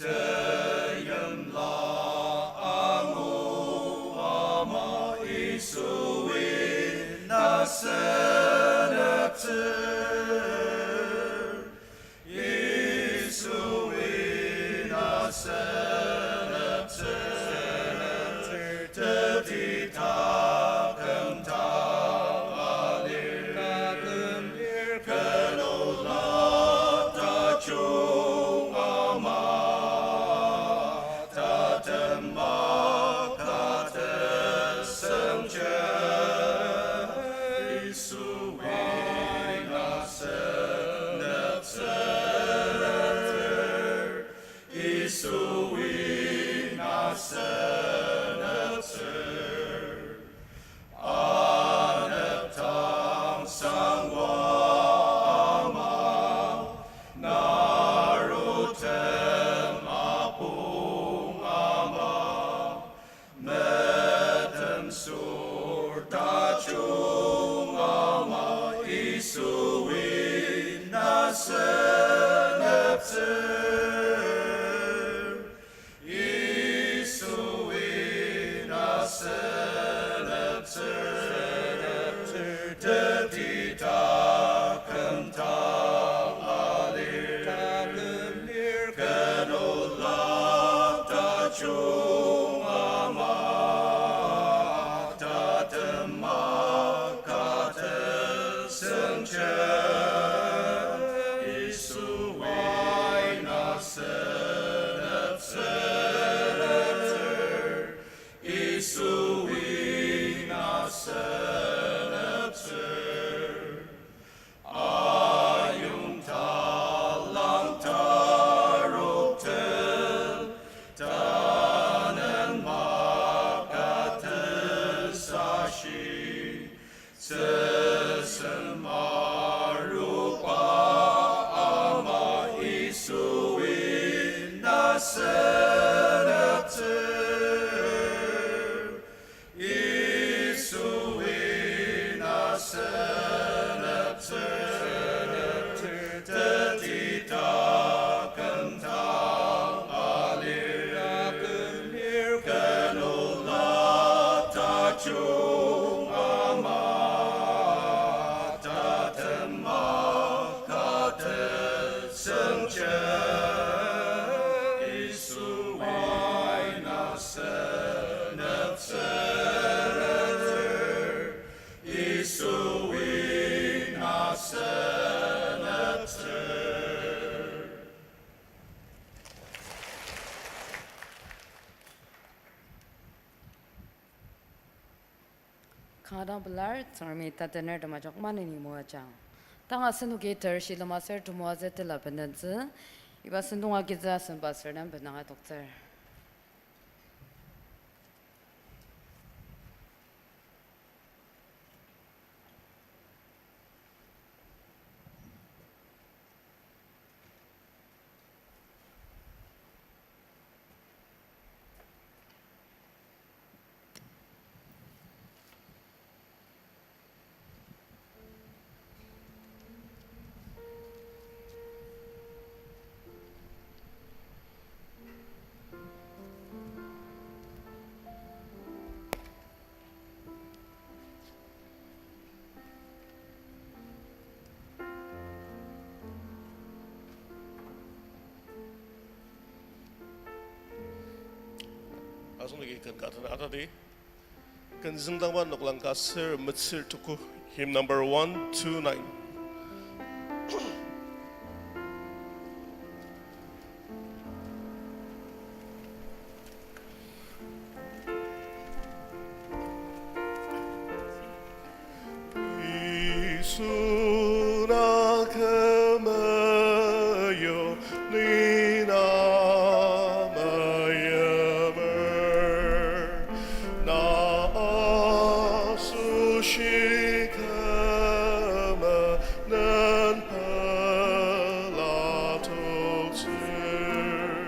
Teimla angu ama Yisui na seneptsür, Yisui na seneptsür, teti taküm tanga lir. Jung ama tatem maka tesüngje, Yisui na seneptsür, Yisui na seneptsür. Kanga dang pelar, Tsüngremi tatenertem ajak maneni moajang. Tanga asenoki ter shilem aser temoatsü tila bendentsü, iba sentong agitsü asen pastor nem benang adoktsür. Asenoki ken ka tena atadi. Ken züngdangba noklang ka ser metsür tuku, hymn number one two nine. Yisu na kü meyo, ni na meyipner, na asoshi kü menen pela toktsür.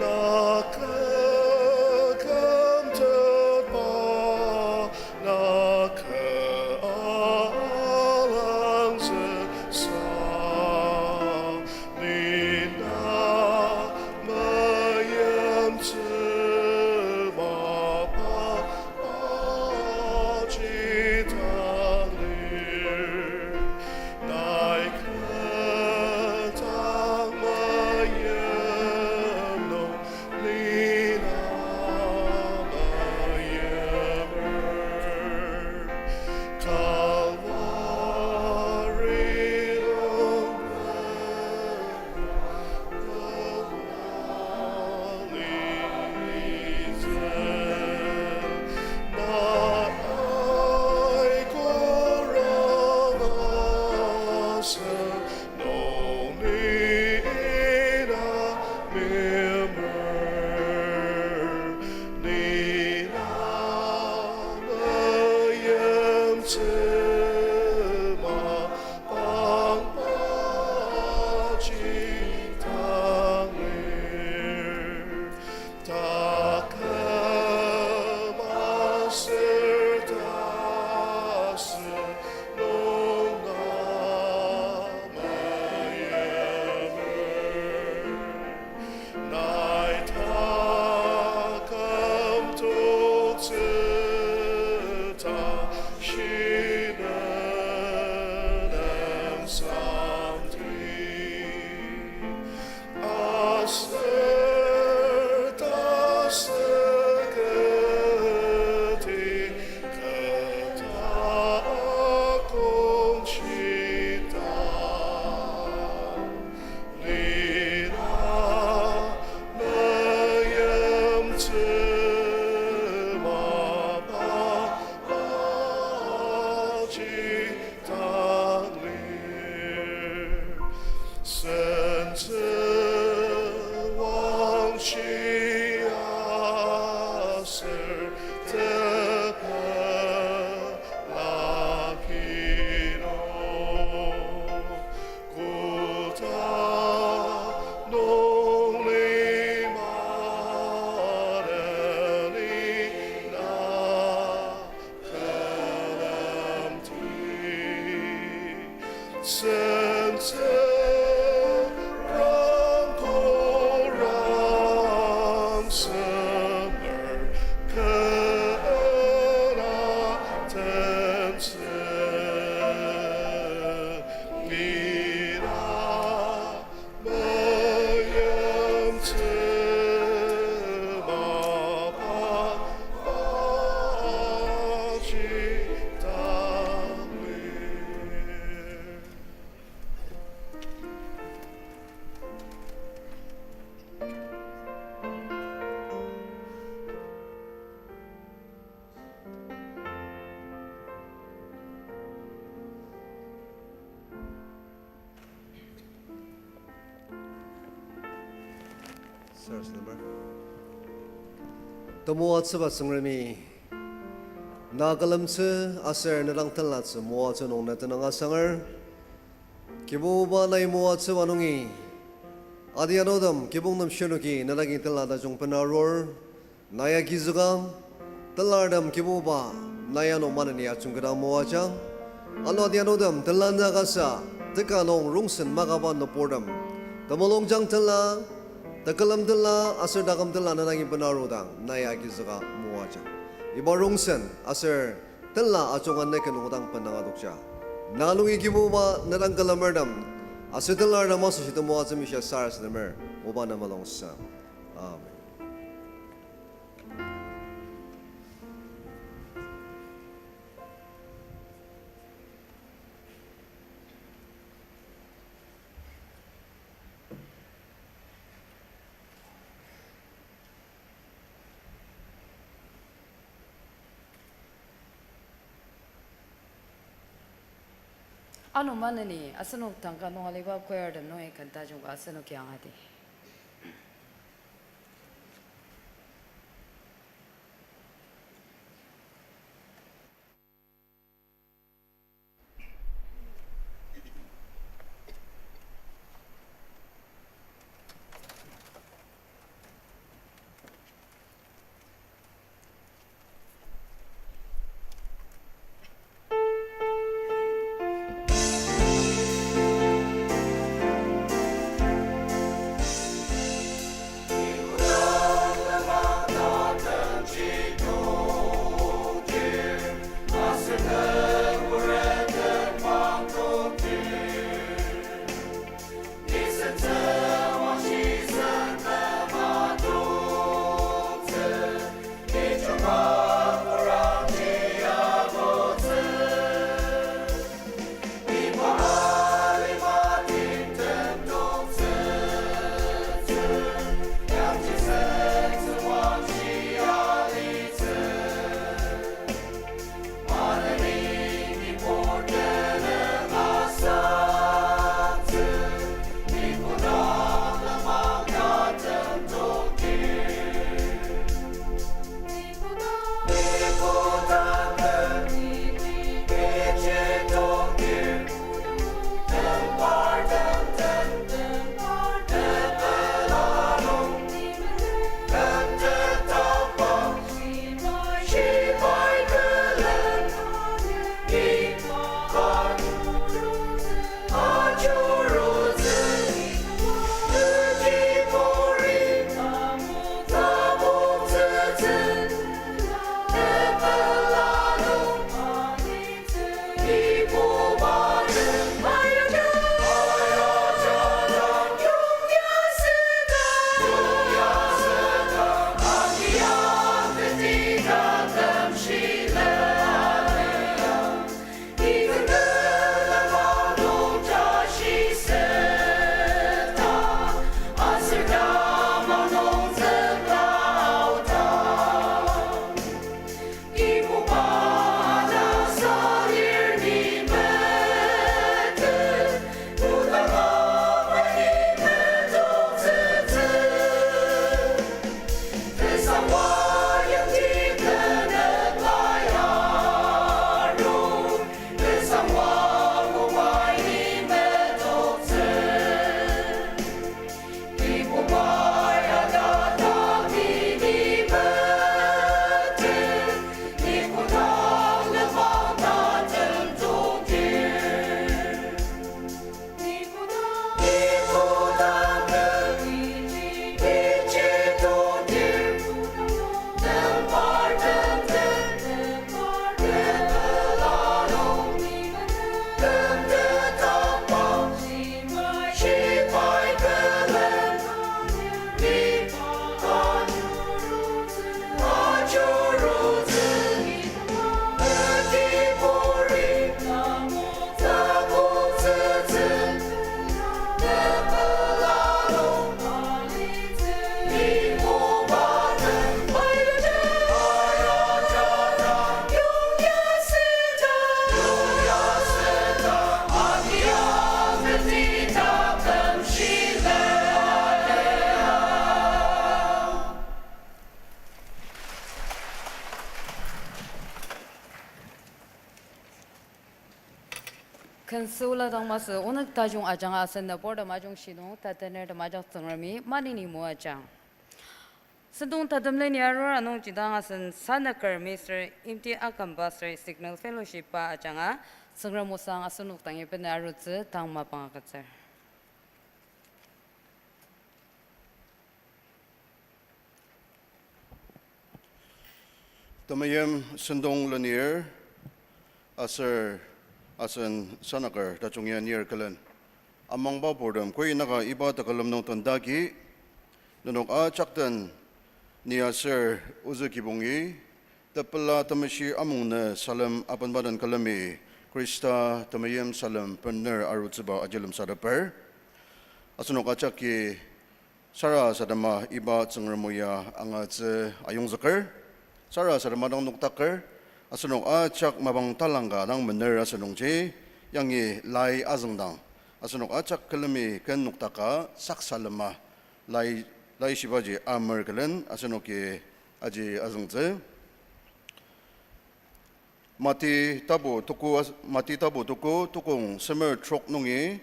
Na kü kümtetba, na kü alangzüksa, ni na meimtsü mapa aji dang lir. Nai kü dang meim nung, ni na meyipner. Calvary nung Taküm aser tasü nung na meyipner. Nai taküm toktsü ta shinen nem samti. Aser tasü kati kata akongshita, ni na meimtsü mapa aji dang lir. Sentsü wangshi aser tepela kino, koda nung lima neni na külemdi. Sentsü rangko rangsemer kena Sarasademer. Temoatsüba Tsüngremi, na külemtsü aser ne dang tenlatsü moatsü nung na tenüng asanger. Kibuba, nai moatsüba nungi adianutem kibongtem shirnoki ne dangi tenla tajung bena arur. Nai agizüka, tenlartem Kibuba, nai ano maneni ajungketang moajang. Ano adianutem tenla nü kasa, teka nung rongsen makaba nüburtem, temulungjang tenla, tekülem tenla aser taküm tenla ne dangi bena arudang nai agizüka moajang. Iba rongsen aser tenla ajunga ne ken odang bendang adokja, na nungi Kibuba ne dang külemertem aser tenlartem asoshi temoatsü mishia sarasademer, oba ne mulungsang. Amen. Ano maneni asenok tangka nung aliba choirtem nungi ken tajungba asenoki angati. Ken süla dang masü onük tajung ajanga asen nüburtem ajungshi nung tatenertem ajak Tsüngremi maneni moajang. Sentong tatem leni arur anungji dang asen Sanaker Mister Imti Akamba sür Signal Fellowship-a ajanga Tsüngrem osang asenok dangi bena arutsü tang mapang agütsür. Temeim sentong lenir, aser asen Sanaker tajung ya nir külen. Amangba purtem, koi naka iba tekülem nung tendaki, nenok ajak den ni aser ozü kibongi, tepela temeshi amungnü salem apenba den külemi, Khrista temeim salem bener arutsüba aji lemsateper. Asenok ajaki sarasadema iba Tsüngrem o ya angatsü ayongzüker, sarasadema dang nokdaker, asenok ajak mapang talangka dang mener asünungji, yangi lai azüngdang, asenok ajak külemi ken nokdaka saksalema, lai, laishibaji amer külen asenoki aji azüngtsü. Mati tapu tuku as-, Mati tapu tuku tukong semer trok nungi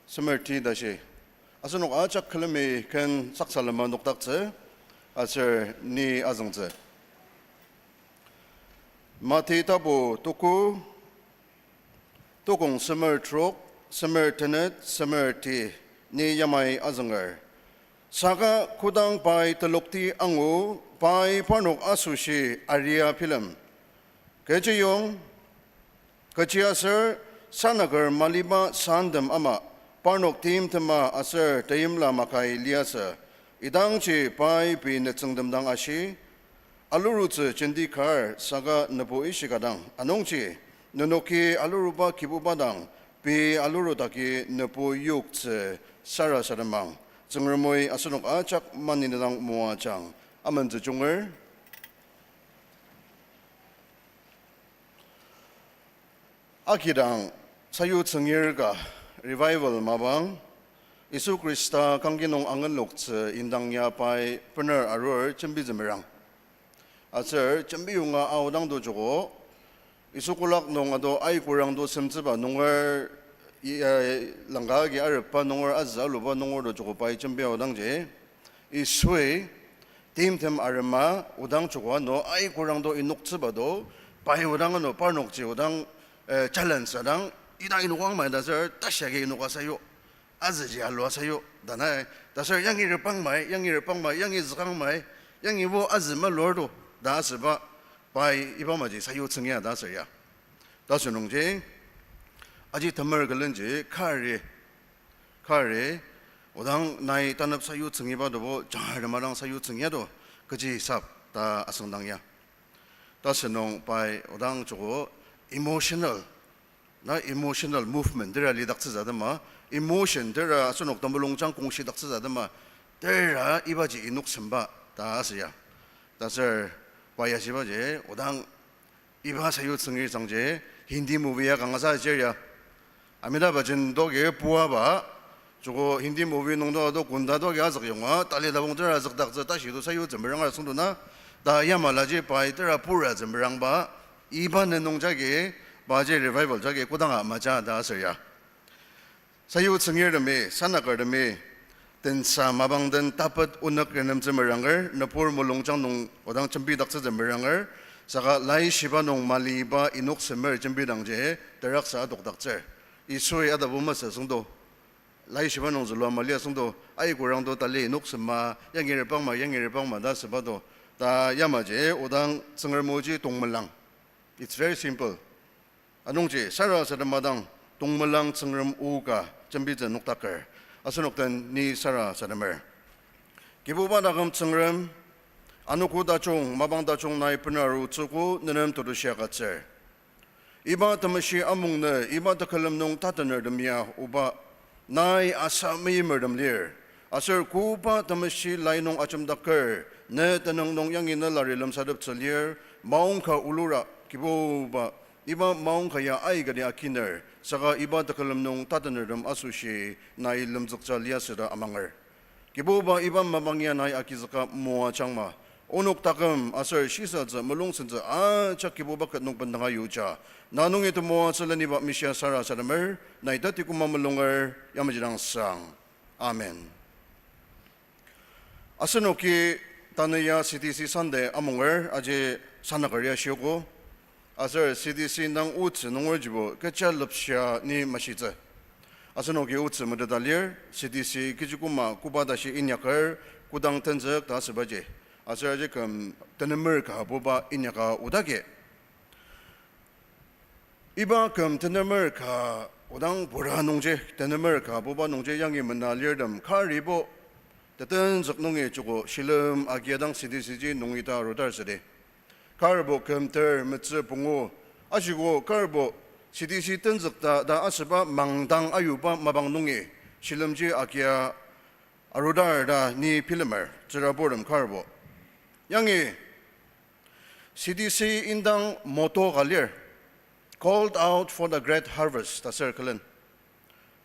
semer ti tashi. Asenok ajak külemi ken saksalema nokdaktsü, aser ni azüngtsü. Mati tapu tuku tukong semer trok, semer tenet, semer ti, ni yamai azünger. Saka kodang pai telokti angu, pai parnok asoshi aria bilem. Kechiyong, kechiaser sanaker maliba santem ama, parnok timtema aser teimla makai liasü, idangji pai pei nütsüngtem dang ashi, alurutsü jenti kar saka nübo ishika dang, anungji nenoki aluruba Kibuba dang pei alurudaki nübo yoktsü sarasademang. Tsüngremi asenok ajak maneni dang moajang. Amentsü junger. Akidang sayutsüngir ka revival mapang, Yisu Khrista kangki nung angenloktsü indang ya pai bener arur jembitsü merang. Aser jembi yonga aodang to joko, Yisu kolak nung ado aikurang to semtsüba nunger, i-, eh, langka agi arepba nunger, azü aluba nunger to joko pai jembi aodangji, Yisui timtem arema odang joko ano aikurang to inoktsüba to, pai odang ano parnokji odang, eh, challenge adang, ita inokang mai ta aser tashi agi inoka sayu, azüji alua sayu, tanü, ta aser yangi repang mai, yangi repang mai, yangi zükang mai, yangibo azü malur to, ta asüba, pai iba maji sayutsüngi ta aser ya. Ta asünungji, aji temer külenji kari, kari, odang nai tanep sayutsüngiba tobo, jangar tema dang sayutsüngi to, kechi sap ta asüngdang ya. Ta asünung pai odang joko emotional, na emotional movement tera lidaktsütsü atema, emotion tera asenok temulungjang kongshidaktsütsü atema, tera ibaji inoksemba ta asü ya. Ta aser pai ashibaji, odang iba sayutsüngi sangji, Hindi movie ya kangasa ajir ya. Amitabh Bachchan doki puaba, joko Hindi movie nungdo ado gunda doki azük yonga, tali tabong tera azükdaktsü tashi to sayutsü meranga asüngdang na, ta yamalaji pai tera puratsü merangba, iba nenung jagi, paji revival jagi kodanga maja ta aser ya. Sayutsüngirtemi, sanakertemi, tensa mapang den tapet onük renemtsü meranger, nübur mulungjang nung odang jembidaktsütsü meranger, saka laishiba nung maliba inoksemer jembidangji, teraksa adokdaktsür. Yisui atabo masü asüngdo. Laishiba nung zülua mali asüngdo, aikurang to tali inoksema, yangi repang ma, yangi repang ma ta asüba to. Ta yamaji, odang Tsüngrem oji tongmelang. It's very simple. Anungji sarasadema dang tongmelang Tsüngrem o ka jembitsü nokdaker. Asenok den ni sarasademer. Kibuba taküm Tsüngrem, anogo tajung, mapang tajung nai benaru tsüogo nenem tetushi agütsür. Iba temeshi amungnü, iba tekülem nung tatenertem ya, Oba, nai asa meimertem lir. Aser koba temeshi lai nung ajemdaker, ne tenüng nung yangi ne lari lemsateptsü lir, maongka olura, Kibuba, iba maongka ya aikati akiner, saka iba tekülem nung tatenertem asoshi nai lemzüktsü liasü ta amanger. Kibuba, iba mapang ya nai agizüka moajangma, Onok taküm aser shisatsü mulung sentsü ajak Kibuba ket nung bendanga yuja. Na nungi temoatsü leniba mishia sarasademer, nai tati koma mulunger, yamaji dang sang. Amen. Asenoki tanü ya C D C Sunday amunger aji sanaker ya shiogo. Aser C D C indang otsü nungerjibo kecha lepshia ni mashitsü. Asenoki otsü meteta lir, C D C kechi koma koba tashi inyaker, kodang tenzük ta asübaji. Aser aji küm tenemer ka buba inyaka odagi. Iba küm tenemer ka odang pura nungji, tenemer ka buba nungji yangi mena lirtem karibo, tetenzük nungi joko shilem agia dang C D C ji nungi ta arudar südi. Karbo küm ter metsü pungu, ashiko karbo C D C tenzük ta, ta asüba mangdang ayuba mapang nungi shilemji agia arudar ta ni bilemer, tsüraburtem karbo. Yangi C D C indang motto ka lir, Called Out for the Great Harvest ta ser külen.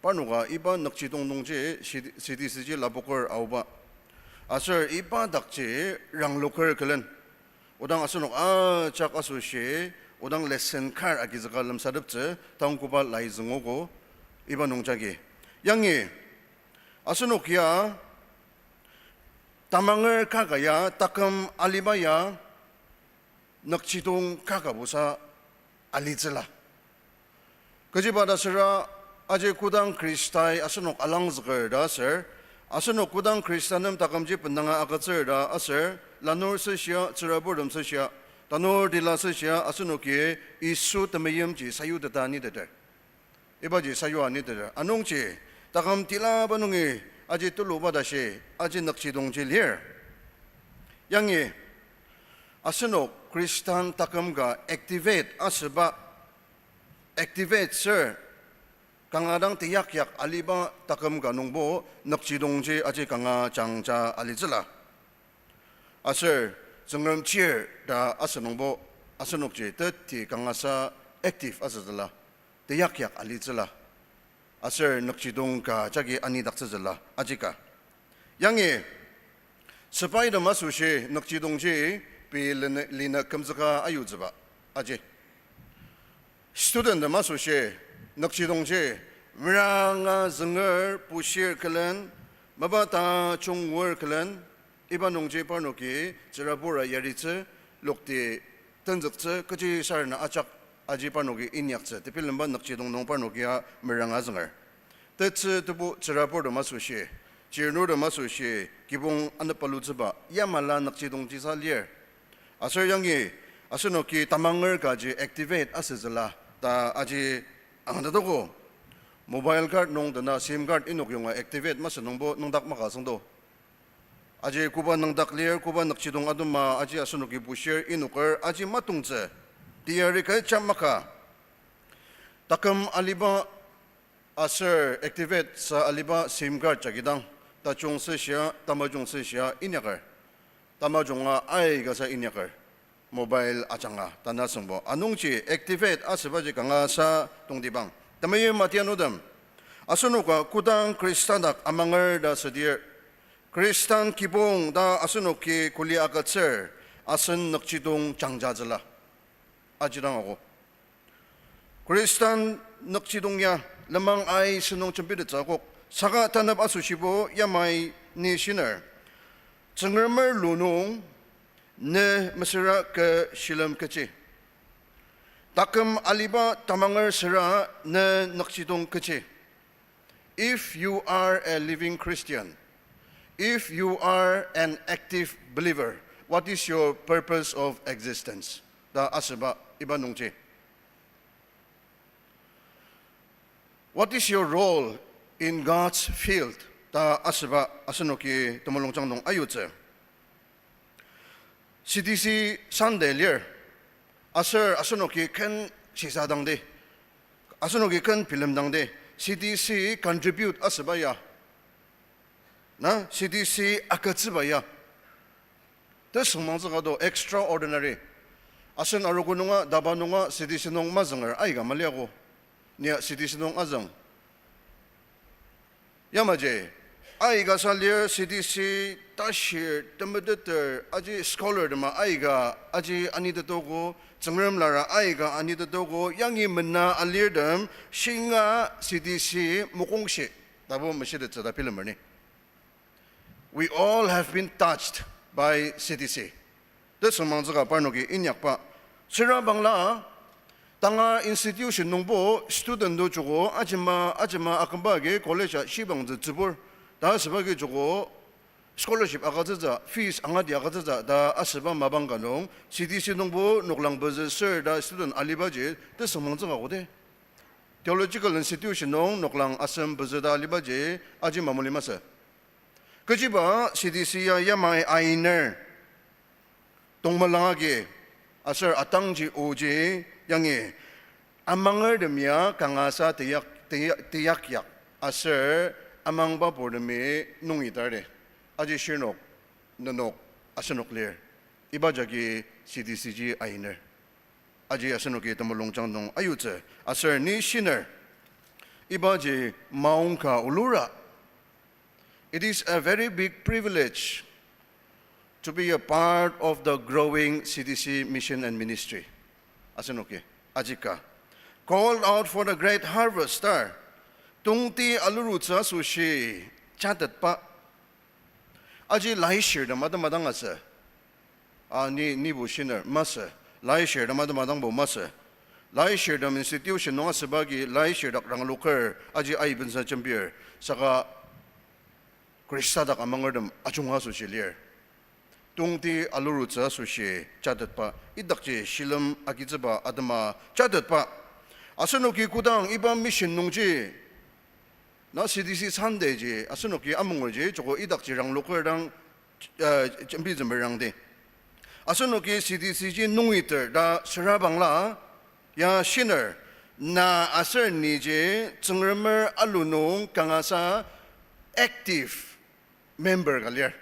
Parnoka iba nükjidong nungji C D C ji lapoker aoba. Aser iba dakji rangloker külen. Odang asenok ajak asoshi, odang lesson kar agizüka lemsateptsü, tang koba lai züngogo, iba nungjagi. Yangi, asenok ya, tamanger kaka ya, taküm aliba ya, nükjidong kaka busa alitsüla. Kechiba ta süra, aji kodang Khristai asenok alangzüker ta aser, asenok kodang Khrista nem takümji bendanga agütsür ta aser, lanur süshia, tsüraburtem süshia, tanur tila süshia, asenoki Yisu temeimji sayuteta niteter. Ibaji sayua niteter. Anungji, taküm tilaba nungi aji tuluba tashi, aji nükjidongji lir. Yangi, asenok Khristan taküm ka activate asüba, activate ser, kanga dang teyakyak aliba taküm ka nungbo nükjidongji aji kanga jangja alitsüla. Aser Tsüngrem chir ta asünungbo asenokji teti kangasa active asütsüla, teyakyak alitsüla. Aser nükjidong ka jagi anidaktsütsüla, ajika. Yangi, sepaitem asoshi nükjidongji pei line, line kümzüka ayutsüba, aji. Studenttem asoshi nükjidongji meranga zünger pushir külen, mapa tajung ngur külen, iba nungji parnoki tsürabura yaritsü, lokti tenzüktsü, kechi sarena ajak aji parnoki inyaktsü, tebilemba nükjidong nung parnokia meranga zünger. Tetsü tebu tsüraburtem asoshi, chirnurtem asoshi, kibong anepalutsüba, yamala nükjidongjisa lir. Aser yangi, asenoki tamanger kaji activate asütsüla, ta aji angatetogo. Mobile card nung dena sim card inok yonga activate masü nungbo nüngdak maka süngdo. Aji koba nüngdak lir, koba nükjidong atema, aji asenoki pushir inoker, aji matongtsü. Teyari kecha maka. Taküm aliba aser activate sa aliba sim card jagi dang, tajung süshia, tamajung süshia inyaker. Tamajunga aikasa inyaker. Mobile ajanga tanasüngbo. Anungji activate asübaji kangasa tongtibang. Temeim atianutem. Asenoka kodang Khristadak amanger ta südir, Khristan kibong ta asenoki kuli agütsür, asen nükjidong jangjatsüla. Aji dang ako. Khristan nükjidong ya lenmang ai sentong jembitettsü akok, saka tanep asoshibo yamai ni shiner. Tsüngremer lu nung ne mesüra kü shilem kechi. Taküm aliba tamanger süra ne nükjidong kechi. If you are a living Christian, if you are an active believer, what is your purpose of existence? Ta asüba iba nungji. What is your role in God's field? Ta asüba asenoki temulungjang nung ayutsü. C D C Sunday lir. Aser asenoki ken shisadangdi, asenoki ken bilemdangdi, C D C contribute asüba ya, na, C D C agütsüba ya, tesüngmangtsü ka do extraordinary. Asen arogo nunga, DABA nunga C D C nung mazünger aika maliago. Nia C D C nung azüng. Yamaji, Aika sa lir C D C tashir temeteter aji scholar tema aika aji anitetogo, Tsüngrem lara aika anitetogo, yangi mena alirtem, shinga C D C mokongshi, tabo meshitettsü ta bilemer ni. We all have been touched by C D C. Tesüngmangtsüka parnoki inyakba. Süra bangla, tanga institution nungbo student to joko ajima, ajima akümba agi college a shibangtsü tsübur. Ta asüba agi joko scholarship agütsütsü, fees angati agütsütsü, ta asüba mapang ka nung, C D C nungbo noklang pezü ser ta student alibaji, tesüngmangtsüka kote. Theological institution nung noklang asem pezü ta alibaji, aji mamoli masü. Kechiba C D C ya yamai ainer, tongmelang agi, aser atangji oji yangi, amangertem ya kangasa teyak, teya-, teyakyak, aser amangba purtemi nungi tari, aji shirnok, nenok, asenok lir. Iba jagi C D C ji ainer. Aji asenoki temulungjang nung ayutsü, aser ni shiner. Ibaji maongka olura. It is a very big privilege to be a part of the growing C D C mission and ministry. Asenoki, ajika. Called out for the great harvest star. Tongti alurutsü asoshi jatetba. Aji laishirtem atema dang asü. A, ni, nibo shiner masü. Laishirtem atema dangbo masü. Laishirtem institution nung asüba agi laishirdak rangloker aji aibensa jembir. Saka Khrista dak amangertem ajunga asoshi lir. Tongti alurutsü asoshi jatetba, idakji shilem agitsüba atema jatetba. Asenoki kodang iba mission nungji, na C D C Sunday ji, asenoki amungerji, joko idakji rangloker dang, uh, jembizümer rangdi. Asenoki C D C ji nungiter ta süra bangla, ya shiner, na aser niji Tsüngremer alu nung kangasa active member ka lir.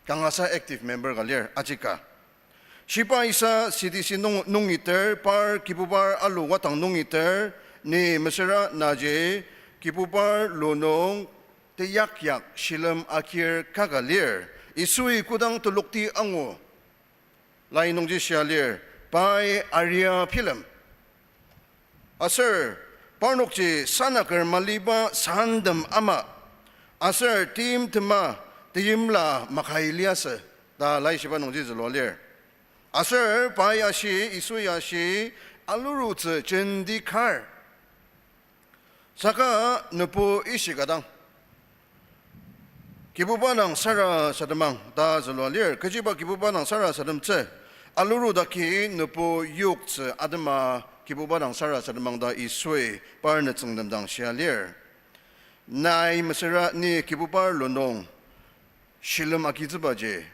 Kangasa active member ka lir, ajika. Shiba isa C D C nung, nungiter, par Kibubar alu wadang nungiter, ni mesüra naji, Kibubar lu nung teyakyak shilem akir kaka lir. Yisui kodang telokti angu. Lai nungji shia lir, pai aria bilem. Aser, parnokji sanaker maliba santem ama. Aser, timtema, teimla makai liasü. Ta laishiba nungji zülua lir. Aser, pai ashi, Yisui ashi, alurutsü jenti kar. Saka nübu ishika dang, Kibuba dang sarasademang ta zülua lir, kechiba Kibuba dang sarasademtsü, alurudaki nübu yoktsü atema Kibuba dang sarasademang ta Yisui par nütsüngtem dang shia lir. Nai mesüra ni Kibuba lu nung shilem agitsübaji,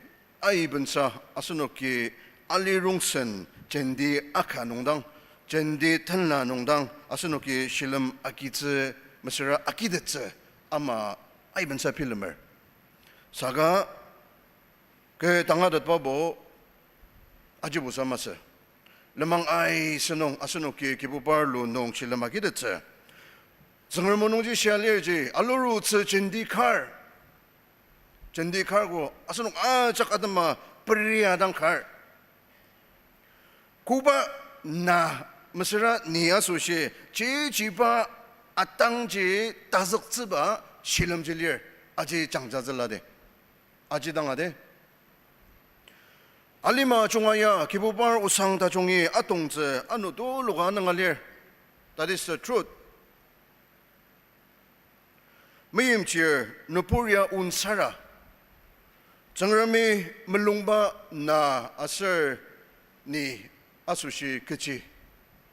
aibensa asenoki alirongsen jenti aka nungdang, jenti tenla nungdang, asenoki shilem agitsü, mesüra agitettsü ama aibensa bilemer. Saka kü tangatetbabo ajibusa masü. Lenmang aisü nung asenoki Kibuba lu nung shilem agitettsü. Tsüngrem o nungji shia lirji, alurutsü jenti kar. Jenti kar ko, asenok ajak atema peria dang kar. Koba na mesüra ni asoshi, chichiba atangji tazüktsüba shilemji lir, aji jangjatsüla de. Aji dang ade. Alima junga ya, Kibubar osang tajungi atongtsü ano tuluka nanga lir. That is the truth. Meimchir nübur ya onsara, Tsüngremi mulungba na aser ni asoshi kechi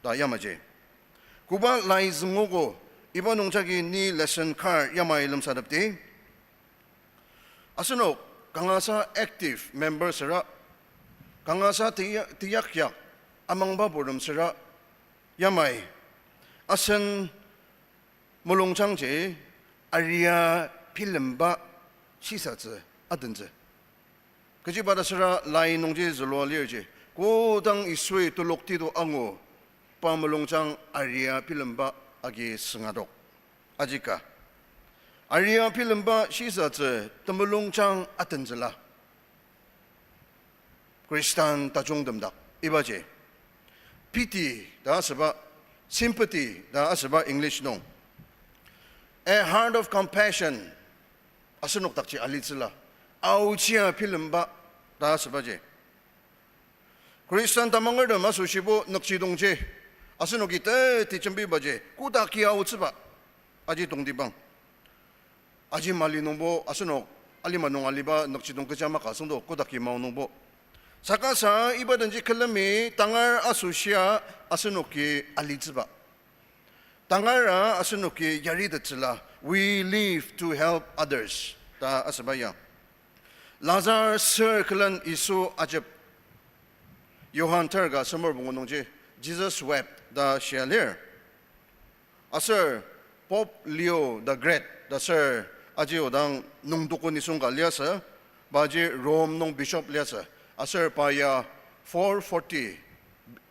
ta yamaji. Koba lai züngogo, iba nungjagi ni lesson kar yamai lemsatepdi. Asenok kangasa active member süra, kangasa teya-, teyakyak amangba purtem süra, yamai asen mulungjangji aria bilemba shisatsü adentsü. Kechiba ta süra lai nungji zülua lirji, kodang Yisui telokti to angu, pa mulungjang aria bilemba agi süngadok. Ajika. Aria bilemba shisatsü temulungjang atentsüla. Khristan tajungtem dak ibaji. Pity ta asüba, sympathy ta asüba English nung. A heart of compassion, asenok dakji alitsüla. Aochia bilemba ta asübaji. Khristan tamangertem asoshibo nükjidongji, asenoki teti jembibaji, kodaki aotsüba, aji tongtibang. Aji mali nungbo asenok alima nung aliba nükjidong kecha maka süngdo kodaki mao nungbo. Saka sa iba denji külemi tangar asoshia asenoki alitsüba. Tangara asenoki yaritettsüla, we live to help others ta asüba ya. Lazar sür külen Yisu ajep. Johan ter ka semer pungu nungji, Jesus wept ta shia lir. Aser Pope Leo the Great ta ser aji odang nungdoko nisung ka liasü, paji Rome nung bishop liasü. Aser pa ya four forty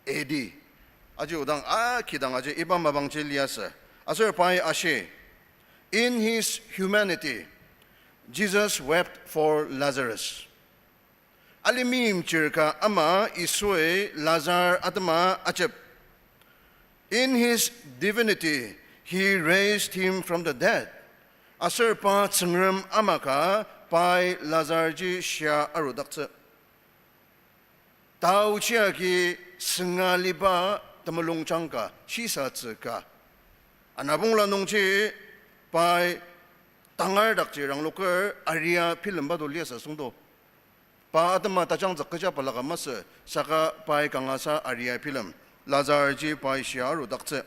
A D. Aji odang akidang aji iba mapangji liasü. Aser pai ashi, in his humanity, Jesus wept for Lazarus. Alimimchir ka ama Yisui Lazar atema ajep. In his divinity, he raised him from the dead. Aser pa Tsüngrem ama ka pai Lazar ji shia arudaktsü. Taochi agi sünga liba temulungjang ka, shisatsü ka. Anabongla nungji pai tangar dakji rangloker aria bilemba to liasü süngdo. Pa atema tajangzük kecha balaka masü, saka pai kangasa aria bilem, Lazar ji pai shia arudaktsü.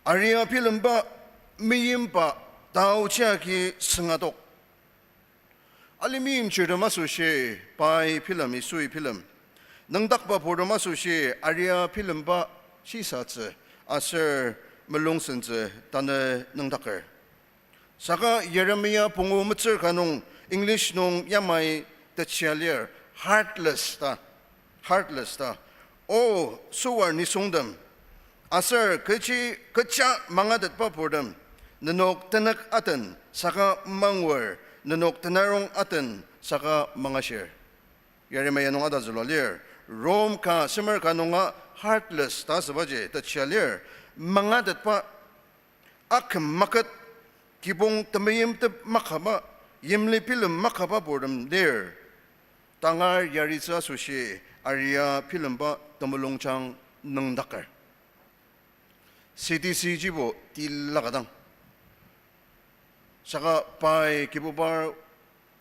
Aria bilemba, meyimba, taochi agi süngadok. Alimimchirtem asoshi pai bilem, Yisui bilem. Nüngdakba purtem asoshi aria bilemba shisatsü aser mulungsentsü tanü nüngdaker. Saka Yeremia pungu metsür ka nung English nung yamai tetshia lir, heartless ta, heartless ta. O süwar nisungtem, aser kechi kecha mangatetba purtem, nenok tenük aten saka mangur, nenok tenarong aten saka mangashir. Yeremia nung atazülua lir, Rome ka semer ka nunga heartless ta asübaji tetshia lir, mangatetba, aküm maket, kibong temeimtep makaba, yimli bilem makaba purtem lir. Tangar yaritsü asoshi aria bilemba temulungjang nüngdaker. C D C jibo tila ka dang. Saka pai Kibubar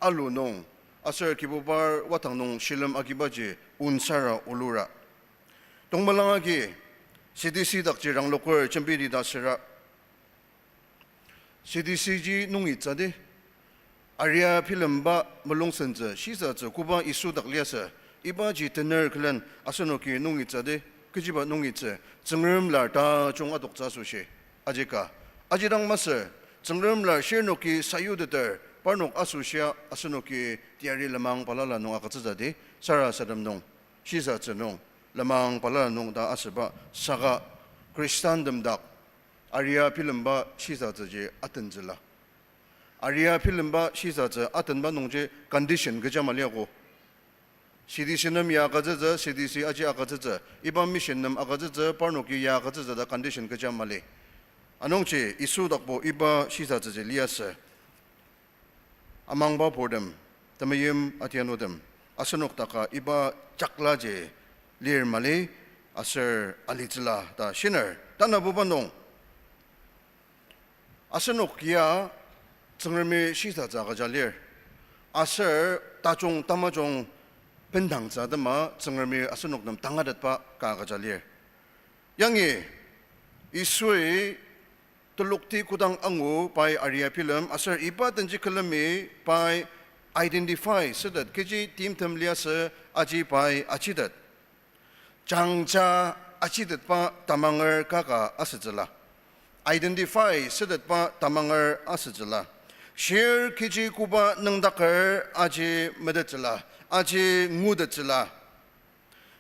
alu nung, aser Kibubar watang nung shilem agibaji unsara ulura. Tongmelang agi C D C dakji rangloker jembidi ta süra. C D C ji nungitsü di, aria bilemba mulungsentsü, shisatsü, koba Yisu dak liasü, ibaji tener külen asenoki nungitsü di, kechiba nungitsü, Tsüngrem lar tajung adoktsü asoshi, ajika. Aji dang masü, Tsüngrem lar shirnoki sayuteter, parnok asoshia asenoki teyari lenmang balala nung agütsütsü di, sarasadem nung, shisatsü nung, lenmang balala nung ta asüba, saka Khristantem dak, aria bilemba shisatsüji atentsüla. Aria bilemba shisatsü atenba nungji condition kecha maliago. C D C nem ya agütsütsü, C D C aji agütsütsü, iba mission nem agütsütsü, parnoki ya agütsütsü ta condition kecha mali. Anungji Yisu dakbo iba shisatsüji liasü. Amangba purtem, temeim atianutem, asenok daka iba jaklaji lir mali, aser alitsüla ta shiner. Tanabuba nung, asenok ya Tsüngremi shisatsü agüja lir. Aser tajung tamajung bendangtsü atema Tsüngremi asenok nem tangatetba ka agüja lir. Yangi Yisui telokti kodang angu pai aria bilem aser iba denji külemi pai identify sütet kechi timtem liasü aji pai achitet. Jangja achitetba tamanger kaka asütsüla. Identify sütetba tamanger asütsüla. Shir kechi koba nüngdaker aji metettsüla, aji ngutettsüla.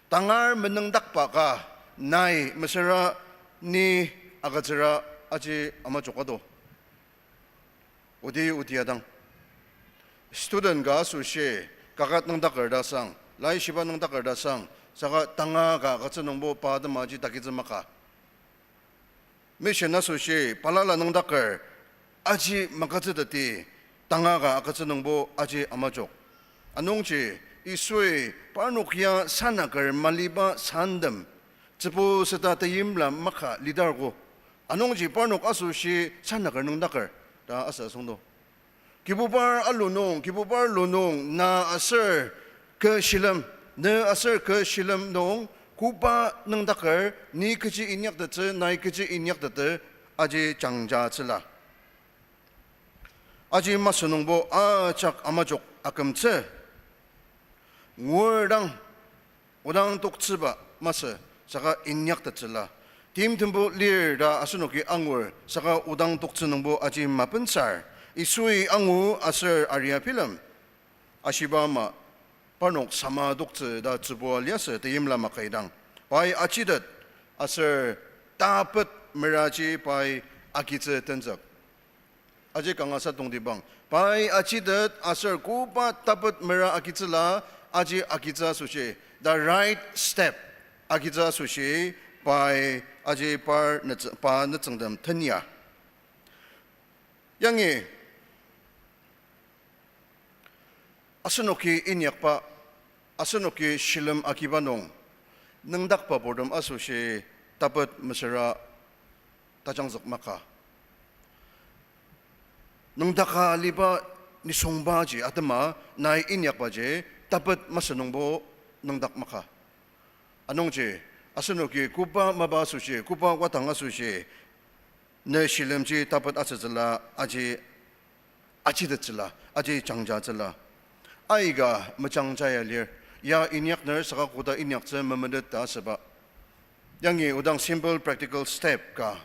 Tangar menüngdakba ka nai mesüra ni agütsüra aji amajoka do. Odi odi adang. Student ka asoshi, kaket nüngdaker ta sang, laishiba nüngdaker ta sang, saka tanga ka agütsü nungbo pa atema aji takitsü maka. Mission asoshi balala nüngdaker aji magütsüteti, tanga ka agütsü nungbo aji amajok. Anungji Yisui parnok ya sanaker maliba santem, tsübu süta teimla maka lidarko. Anungji parnok asoshi sanaker nüngdaker ta asa süngdo. Kibubar alu nung, Kibubar lu nung, na aser kü shilem, ne aser kü shilem nung, koba nüngdaker, ni kechi inyaktettsü, nai kechi inyaktettsü, aji jangjatsüla. Aji masü nungbo ajak amajok akümtsü. Ngurdang, odang toktsüba masü, saka inyaktettsüla. Timtembo lir ta asenoki angur, saka odang toktsü nungbo aji mapensar. Yisui angu aser aria bilem ashiba ama, parnok sama toktsü ta tsübua liasü teimla makaidang. Pai ajitet aser tapet meraji pai agitsü tenzük. Aji kangasa tongtibang. Pai ajitet aser koba tapet mera agitsüla, aji agitsü asoshi, the right step agitsü asoshi, pai aji par nütsü-, pa nütsüngtem tenya. Yangi asenoki inyakba, asenoki shilem agiba nung, nüngdakba purtem asoshi tapet mesüra tajangzük maka. Nüngdaka aliba nisungbaji atema nai inyakbaji tapet masü nungbo nüngdak maka. Anungji, asenoki koba mapa asoshi, koba wadang asoshi, ne shilemji tapet asütsüla aji ajitettsüla, aji jangjatsüla. Aika mejangja ya lir, ya inyakner saka koda inyaktsü memetet ta asüba. Yangi odang simple practical step ka.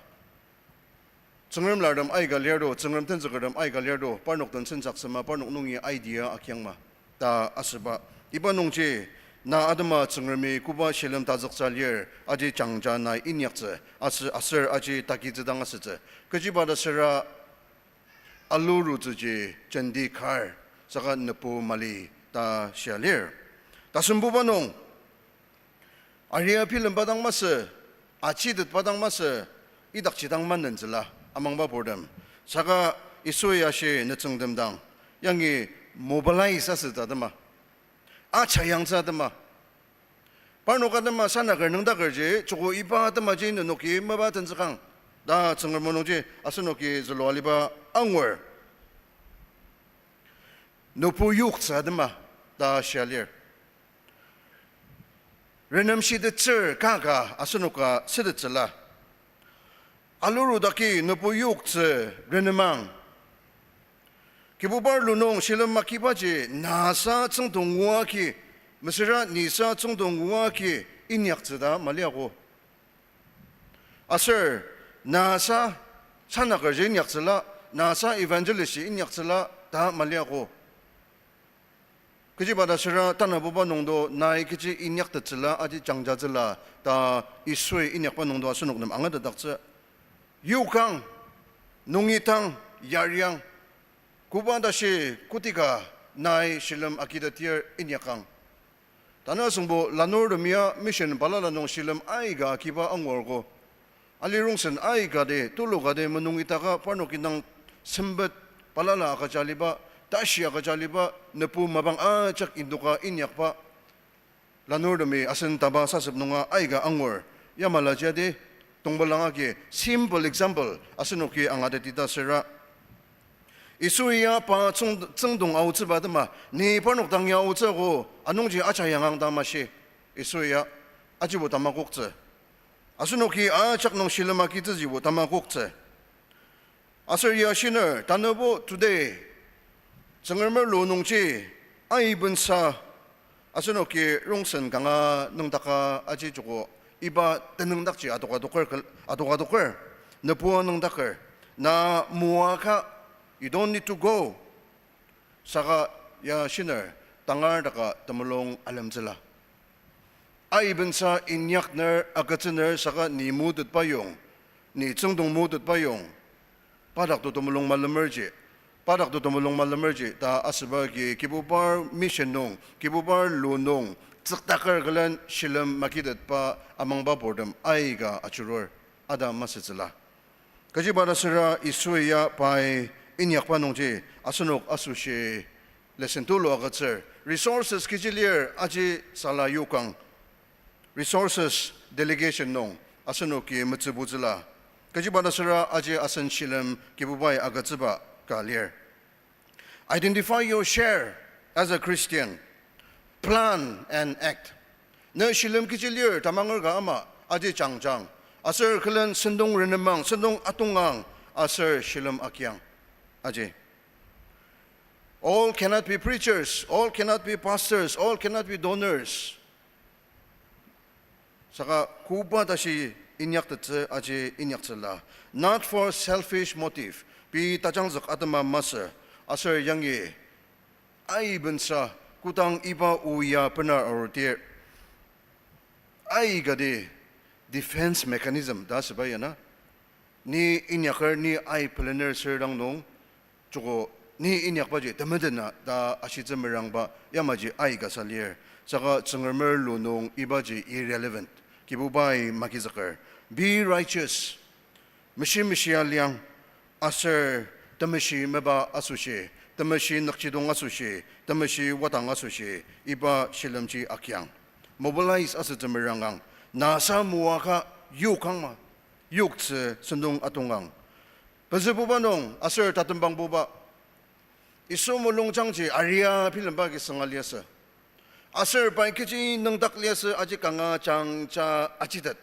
Tsüngrem lartem aika lir to, Tsüngrem tenzükertem aika lir to, parnok den sensaksema, parnok nungi idea akyangma ta asüba. Iba nungji, na atema Tsüngremi koba shilem tazüktsü lir, aji jangja nai inyaktsü, asü-, aser aji takitsü dang asütsü. Kechiba ta süra alurutsüji jenti kar, saka nübu mali ta shia lir. Tasembuba nung, aria bilemba dang masü, ajitetba dang masü, idakji dang manentsüla, amangba purtem. Saka Yisui ashi nütsüngtem dang, yangi mobilize asütsü atema, achayangtsü atema. Parnok atema sanaker nüngdakerji, joko iba atemaji nenoki mebatentsükang ta Tsüngrem o nungji asenoki zülua aliba angur. Nübu yoktsü atema ta shia lir. Renemshitettsür kaka asenoka sütettsüla. Alurudaki nübu yoktsü renemang. Kibubar lu nung shilem agibaji nasa tsüngdong ngua agi, mesüra nisa tsüngdong ngua agi inyaktsü ta maliago. Aser nasa sanakerji inyaktsüla, nasa evangelistji inyaktsüla ta maliago. Kechiba ta süra tanabuba nungdo nai kechi inyaktettsüla aji jangjatsüla ta Yisui inyakba nungdo asenok nem angatetdaktsü. Yokang, nungi tang, yariang, koba tashi kotika nai shilem agitetir inyakang. Tanü asüngbo lanurtem ya mission balala nung shilem aika agiba angur ko. Ali rongsen aikati, tulu kati menung itaka parnok indang sempet balala agüja aliba, tashi agüja aliba, nübu mapang ajak indoka inyakba lanurtemi asen taba sasep nunga aika angur. Yamalaji adi, tongpelang agi simple example asenoki angatettsü ta süra, Yisui ya pa tsüng-, tsüngdong aotsüba atema, ni parnok dang ya aotsüogo, anungji aja yangang ta mashi. Yisui ya ajibo tamakoktsü. Asenoki ajak nung shilem agitsüjibo tamakoktsü. Aser ya shiner, tanübo today, Tsüngremer lu nungji, aibensa, asenoki rongsen kanga nüngdaka aji joko iba tenüngdakji adokadoker, adokadoker, nübua nüngdaker, na moaka, you don't need to go. Saka ya shiner, tangar daka temulung alemtsüla. Aibensa inyakner, agütsüner saka ni motetba yong, ni tsüngdong motetba yong, pa dak to temulung malemerji, Pa dak to temulung malemerji ta asüba agi Kibubar mission nung, Kibubar lu nung, tsüktaker külen shilem magitetba amangba purtem aika ajurur, ata masütsüla. Kechiba ta süra Yisui ya pai inyakba nungji asenok asoshi lesson tulu agütsür. Resources kechi lir aji sala yokang. Resources delegation nung asenoki metsübutsüla. Kechiba ta süra aji asen shilem Kibubai agütsüba ka lir. Identify your share as a Christian. Plan and act. Ne shilem kechi lir tamanger ka ama aji jangjang. Aser külen sentong renemang, sentong atongang, aser shilem agiang. Aji. All cannot be preachers, all cannot be pastors, all cannot be donors. Saka koba tashi inyaktettsü aji inyaktsüla. Not for selfish motive. Pei tajangzük atema masü. Aser yangi aibensa kodang iba o ya bener arudir aikati defense mechanism ta asüba ya na. Ni inyaker, ni ai pelener sür dang nung, joko ni inyakbaji temedena ta ashitsü merangba yamaji aikasa lir. Saka Tsüngremer lu nung ibaji irrelevant. Kibubai magizüker. Be righteous. Meshi meshia liang, aser temeshi meba asoshi, temeshi nükjidong asoshi, temeshi wadang asoshi, iba shilemji agiang. Mobilize asütsü merangang, nasa moaka yokangma, yoktsü sentong atongang. Pezübuba nung aser tatembangbuba, Yisu mulungjangji aria bilemba agi sünga liasü. Aser pai kechi nüngdak liasü aji kanga jangja ajitet.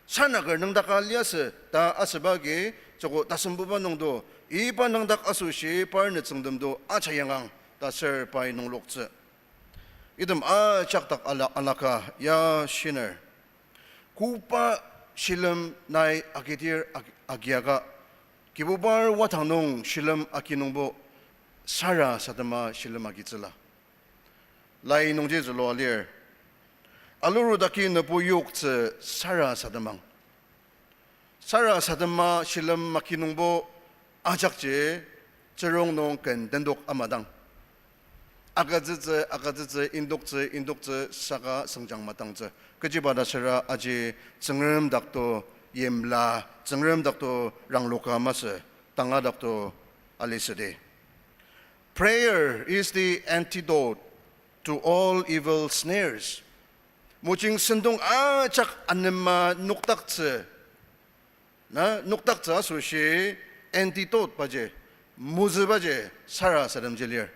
Sanaker nüngdaka liasü ta asüba agi joko tasembuba nungdo, iba nüngdak asoshi par nütsüngtemdo ajayangang ta aser pai nungloktsü. Item ajak dak ala-, alaka ya shiner. Koba shilem nai agidir ag-, agiaka, Kibubar wadang nung shilem agi nungbo sarasadema shilem agitsüla. Lai nungji zülua lir. Alurudaki nübu yoktsü sarasademang. Sarasadema shilem maki nungbo ajakji tsürong nung ken tendok amadang. Agütsütsü, agütsütsü, indoktsü, indoktsü, saka süngjang matangtsü. Kechiba ta süra aji Tsüngrem dakto yimla, Tsüngrem dakto rangloka masü, tanga dakto alisüdi. Prayer is the antidote to all evil snares. Mojing sentong ajak anema nokdaktsü, na, nokdaktsü asoshi antidote baji, mozü baji, sarasademji lir.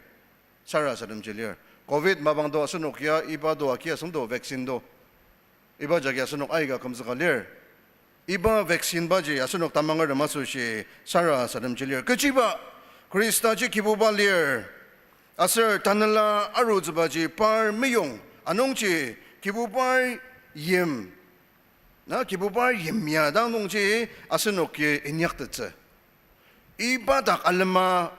Sarasademji lir. Covid mapang do asenok ya iba do akia asüngdo vaccine do. Iba jagi asenok aika kümzüka lir. Iba vaccine baji asenok tamangertem asoshi sarasademji lir. Kechiba Khristaji Kibuba lir. Aser tanela arutsübaji par meyong anungji Kibubar yim, na, Kibubar yimya dang nungji asenoki inyaktettsü. Iba dak alema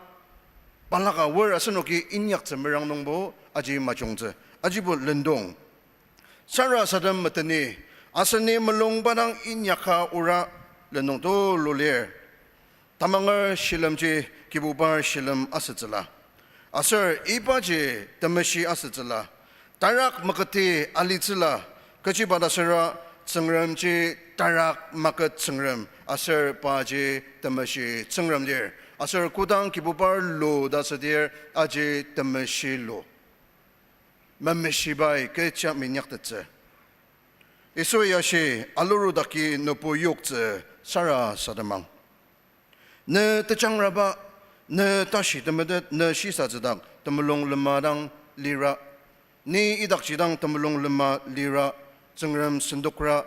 balaka wor asenoki inyaktsü merang nungbo aji majungtsü. Ajibo lendong. Sarasadem meteni, aseni mulungba dang inyaka ora lendong tulu lir. Tamanger shilemji Kibubar shilem asütsüla. Aser ibaji temeshi asütsüla. Tarak maketi alitsüla. Kechiba ta süra Tsüngremji tarak maket Tsüngrem. Aser paji temeshi Tsüngrem lir. Aser kodang Kibubar lu ta südir aji temeshi lu. Memeshibai kecha minyaktettsü. Yisui ashi, alurudaki nübu yoktsü sarasademang. Ne tejangraba, ne tashi temetet, ne shisatsüdak temulung lema dang lira. Ni idakji dang temulung lema lira, Tsüngrem sendokra,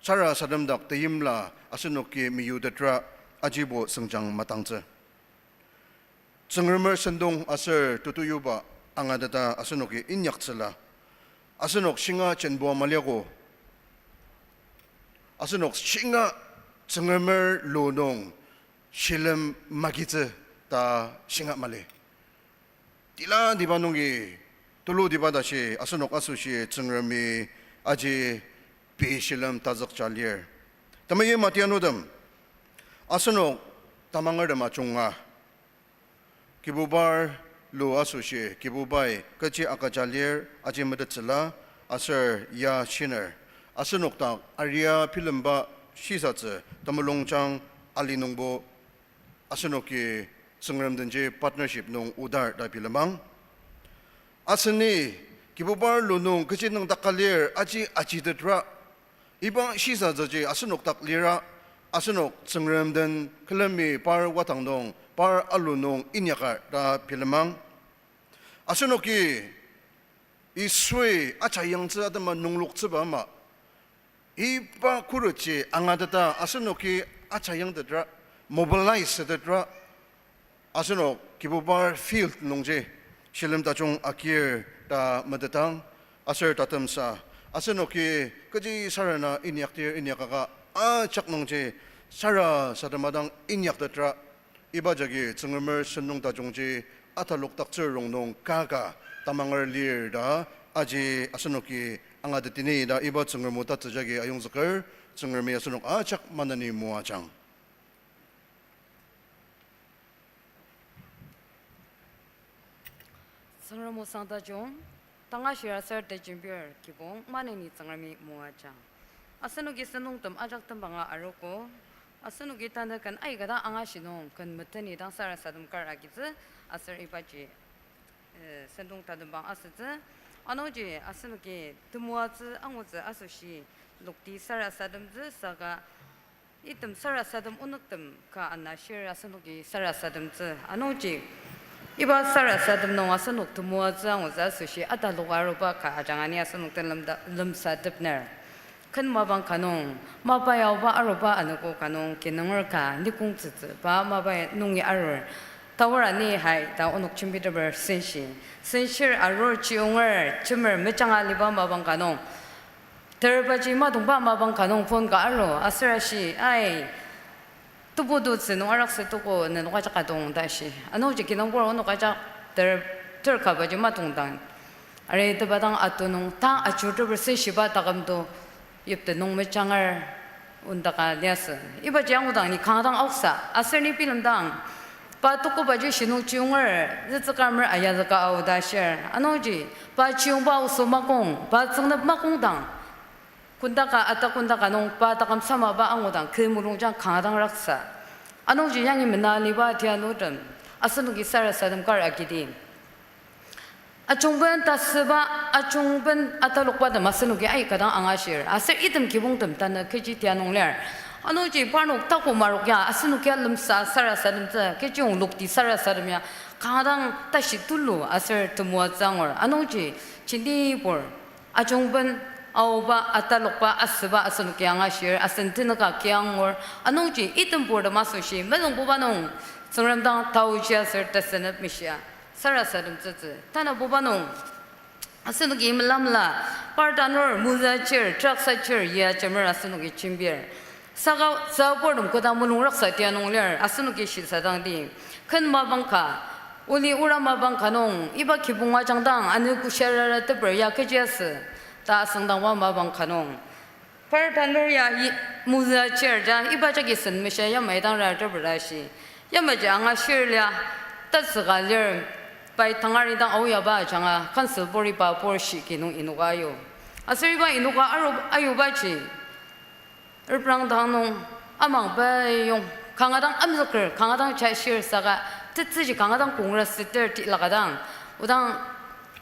sarasademdak teyimla asenoki meyutetra, ajibo süngjang matangtsü. Tsüngremer sentong aser tutuyuba angateta asenoki inyaktsüla. Asenok shinga jenbua maliago. Asenok shinga Tsüngremer lu nung shilem magitsü ta shinga mali. Tila tiba nungi, tulu tiba tashi asenok asoshi Tsüngremi aji pei shilem tazükja lir. Temeim atianutem, asenok tamangertem ajunga Kibubar lu asoshi Kibubai kechi agüja lir aji metettsüla aser ya shiner. Asenok dak aria bilemba shisatsü temulungjang ali nungbo asenoki Tsüngrem denji partnership nung odar ta bilemang. Aseni Kibubar lu nung kechi nüngdaka lir aji ajitetra. Iba shisatsüji asenok dak lira, asenok Tsüngrem den külemi par wadang nung, par alu nung inyaka ta bilemang. Asenoki Yisui ajayangtsü atema nungloktsüba ama, iba khuretji angateta asenoki ajayangtetra, mobilize sütetra, asenok Kibubar field nungji shilem tajung agir ta metetang, aser tatemsa, asenoki kechi sarasadema inyakdir inyakaka ajak nungji sarasadema dang inyaktetra, iba jagi Tsüngremer sentong tajungji atalokdaktsür rongnung kaka tamanger lir ta aji asenoki angatettsüni ta iba Tsüngrem o tatsü jagi ayongzüker. Tsüngremi asenok ajak maneni moajang. Tsüngrem o sangtajung, tanga shira ser tejembir kibong maneni Tsüngremi moajang. Asenoki sentongtem ajak tembanga arogo, asenoki tanü ken aika dang angashi nung ken meteni dang sarasadem kar agitsü, aser ibaji, eh, sentong tatembang asütsü. Anungji asenoki temoatsü angutsü asoshi lokti sarasademtsü saka item sarasadem onüktem ka ana shir asenoki sarasademtsü. Anungji iba sarasadem nung asenok temoatsü angutsü asoshi atalok aruba ka ajanga ni asenok den lemda, lemsatepner. Ken mapang ka nung, mapa yaoba aruba anogo ka nung kinunger ka nikongtsütsü pa mapa nungi arur. Taor ani hai ta onok jembiteper senshi. Senshir arur chiyunger jemer mejanga aliba mapang ka nung, terbaji matongba mapang ka nung phone ka aru, aser ashi, ai, tebu tutsü nung araksü tuko nenok ajak adong ta shi. Anungji kinungbur onok ajak ter, ter kabaji matongdang, ari tebadang atu nung ta ajurteper senshiba taküm to yipte nung mejanger ondaka liasü. Ibaji angudang ni kanga dang aoksa, aser ni bilemdang, pa tukobaji shinung chiyunger, zütsükamer ayazüka ao ta shir. Anungji, pa chiyungba oso makong, pa tsüngnep makongdang, kondaka ata kondaka nung pa taküm samaba angudang kü mulungjang kanga dang raksa. Anungji yangi mena aliba tianutem, asenoki sarasadem kar agidi, ajungben tasüba, ajungben atalokbatem asenoki aika dang angashir. Aser item kibongtem tanü kechi tia nung lir. Anungji parnok tako marok ya, asenoki ya lemsa sarasademtsü, kechiyong lokti sarasadem ya, kanga dang tashi tulu aser temoatsü angur. Anungji, jentibur, ajungben, aoba, atalokba, asüba, asenoki angashir, asen tenüka kiangur. Anungji, item burtem asoshi, mezüngbuba nung, Tsüngrem dang taoji aser tesenep mishia sarasademtsütsü. Tanabuba nung, asenoki melamla, par tanur, mozü chir, draksa chir, ya jemer asenoki jembir. Saka tsüburtem koda mulung raksa tia nung lir, asenoki shisadangdi. Ken mapang ka, oli ora mapang ka nung, iba kibong ajangdang, ano kushiarara teper ya kechi asü, ta asüngdangba mapang ka nung, par tanur ya, mozü chir ja, iba jagi sen mishia yamai dang rateper ta shi. Yamaji angashir lia, tatsüka lir, pai tangari dang aoyaba ajanga, council bori pa bor shiki nung inoka ayu. Aser iba inoka aru, ayubaji, reprang dang nung, amang peyong, kanga dang amzüker, kanga dang jashir saka, tetsüji kanga dang kongra süter tilaka dang, odang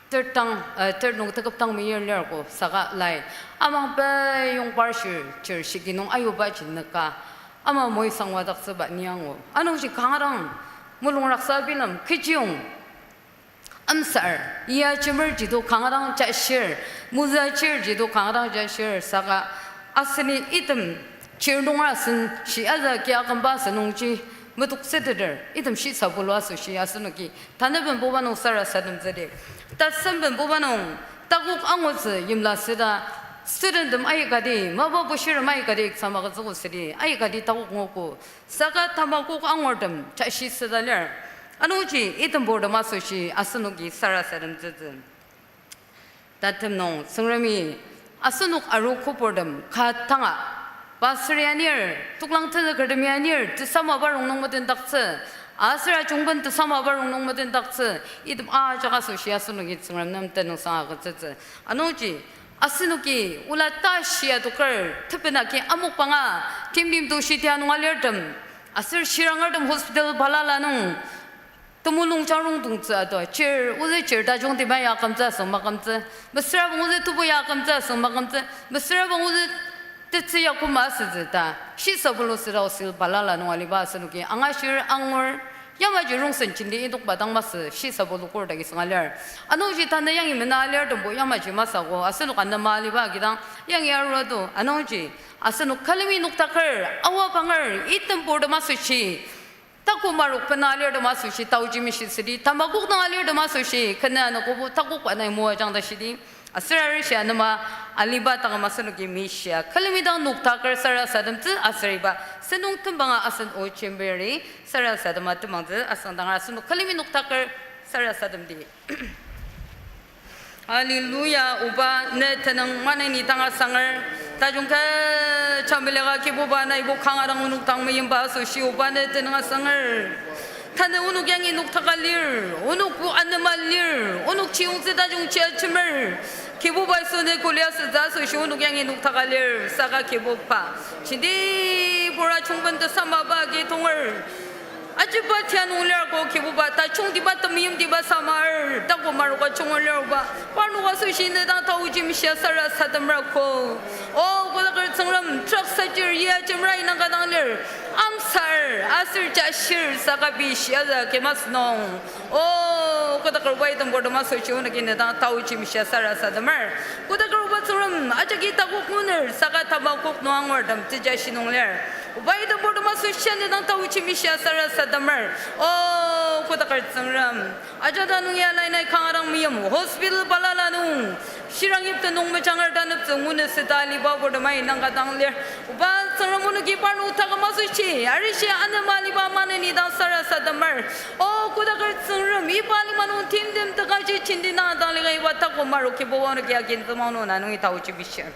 ter tang, eh, ter nung teküp tang meyir lir ko saka lai, amang peyong par shir, chir shiki nung ayubaji nüka, ama moi sangwadaktsüba ni angu. Anungji kanga dang mulung raksa bilem kechiyong amsar, ya jemerji to kanga dang jashir, mozü chirji to kanga dang jashir saka, aseni item chir nungra sen shi aza ki akümba asünungji metoktsüteter, item shisabulu asoshi asenoki tanaben buba nung sarasademtsüdi. Tasemben buba nung takok angutsü yimla süda, studenttem aikati, mapa bushirtem aikati exam agütsügo südi, aikati takok nguogo. Saka tamakok angurtem jashi süda lir. Anungji item burtem asoshi asenoki sarasademtsütsü. Tatem nung Tsüngremi asenok aru koburtem ka tanga, pa süri anir, toklang tenzükertemi anir, tesamaba rongnung metendaktsü, Aser ajungben tesama parnok nung metendaktsü, item ajak asoshi asenoki Tsüngrem nem tenüngsang agütsütsü. Anungji, asenoki ola tashi adoker, tepena ki amokbanga, timtem to shiti nung alirtem, aser shirangertem hospital balala nung, temulung jangrongtongtsü ato, chir, ozü chir tajungtiba ya akümtsü asüng makümtsü, mesüra bang ozü tebu ya akümtsü asüng makümtsü, mesüra bang ozü tetsü ya koma asütsü ta, shisabulu süra hospital balala nung aliba asenoki angashir angur, yamaji rongsen jenti indokba dang masü shisabulu kor ta ki sünga lir. Anungji tanü yangi mena alirtembo yamaji masü ko, asenok anema aliba kidang yangi arua do, anungji asenok külemi noktaker, awa banger, item purtem asoshi, taku marok bena alirtem asoshi taoji mishi südi, tamakok dang alirtem asoshi, kena anogobo takokba nai moajang ta shidi, aser arishi anema aliba taküm asenoki mishia, külemi dang noktaker sarasademtsü aser iba sentong tembanga asen o jembiri sarasadema tembangtsü asüngdang asenok külemi noktaker sarasademdi. Hallelujah, Oba, ne tenüng maneni dang asanger. Tajung kecha melaka Kibuba nai ibo kanga dang onok dang meyimba asoshi Oba ne tenüng asanger. Tanü onok yangi noktaka lir, onok bu anema lir, onok chiyongtsü tajung chia chimer. Kibuba Yisu ne kuli asütsü asoshi onok yangi noktaka lir, saka Kibuba, jenti pura chungben tesamaba agi tonger. Ajiba tia nung lir ko Kibuba, tajungtiba temeimtiba samar, taku maroka junga lir Oba, parnok asoshi ne dang taoji mishia sarasademer ko. O kodaker Tsüngrem, truck sajir ya jemra inang ka dang lir, amsar, aser jashir, saka bishi aza kema sünung. O kodaker Oba item purtem asoshi onoki ne dang taoji mishia sarasademer. Kodaker Oba Tsüngrem, ajaki takok nguner, saka tamakok nung angurtem tejashi nung lir. Oba item purtem asoshi ne dang taoji mishia sarasademer. O kodaker Tsüngrem, ajata nung ya lai nai kanga dang meyim, hospital balala nung, shirang yipte nung mejanger taneptsü ngune süta aliba purtem ai nang ka dang lir. Oba Tsüngrem onoki parnok taküm asoshi, arishi anema aliba maneni dang sarasademer. O kodaker Tsüngrem, iba alima nung timtem tekaji jenti nang dang lika iba taku maroki Kibuba onoki akin temang nung na nungi taoji mishir.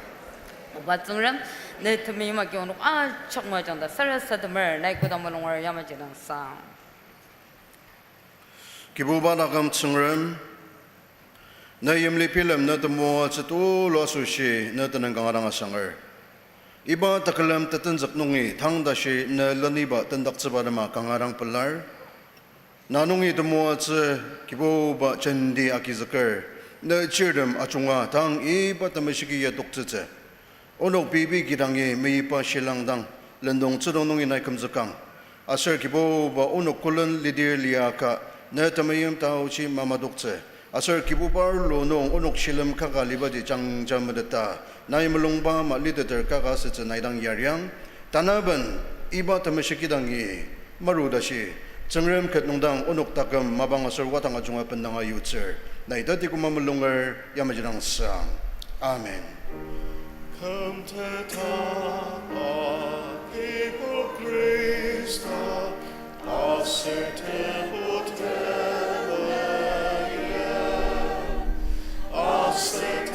Oba Tsüngrem, ne temeim agi onok ajak moajang ta sarasademer, nai kodang mulunger yamaji dang sang. Kibuba taküm Tsüngrem, ne yimli bilem ne temoatsü tulu asoshi ne tenüng kanga dang asanger. Iba tekülem tetenzük nungi tang tashi ne leniba tendaktsüba tema kanga dang pelar. Na nungi temoatsü Kibuba jenti agizüker, ne chirtem ajunga tang iba temeshiki ya toktsütsü. Onok pei pei kidangi meyipa shilangdang, lendong tsüdong nungi nai kümzükang. Aser Kibuba onok kolen lidir liaka, ne temeim taochi mamadoktsü. Aser Kibuba arlo nung onok shilem kaka libaji jangja meteta, nai mulungba ama liteter kaka asütsü nai dang yariang. Tanaben iba temeshiki dangi maru tashi, Tsüngrem ket nungdang onok taküm mapang aser wadang ajunga bendanga yutsür. Nai tati koma mulunger yamaji dang sang. Amen. Kümteta agibo Khrista, aser tebu temeye, aser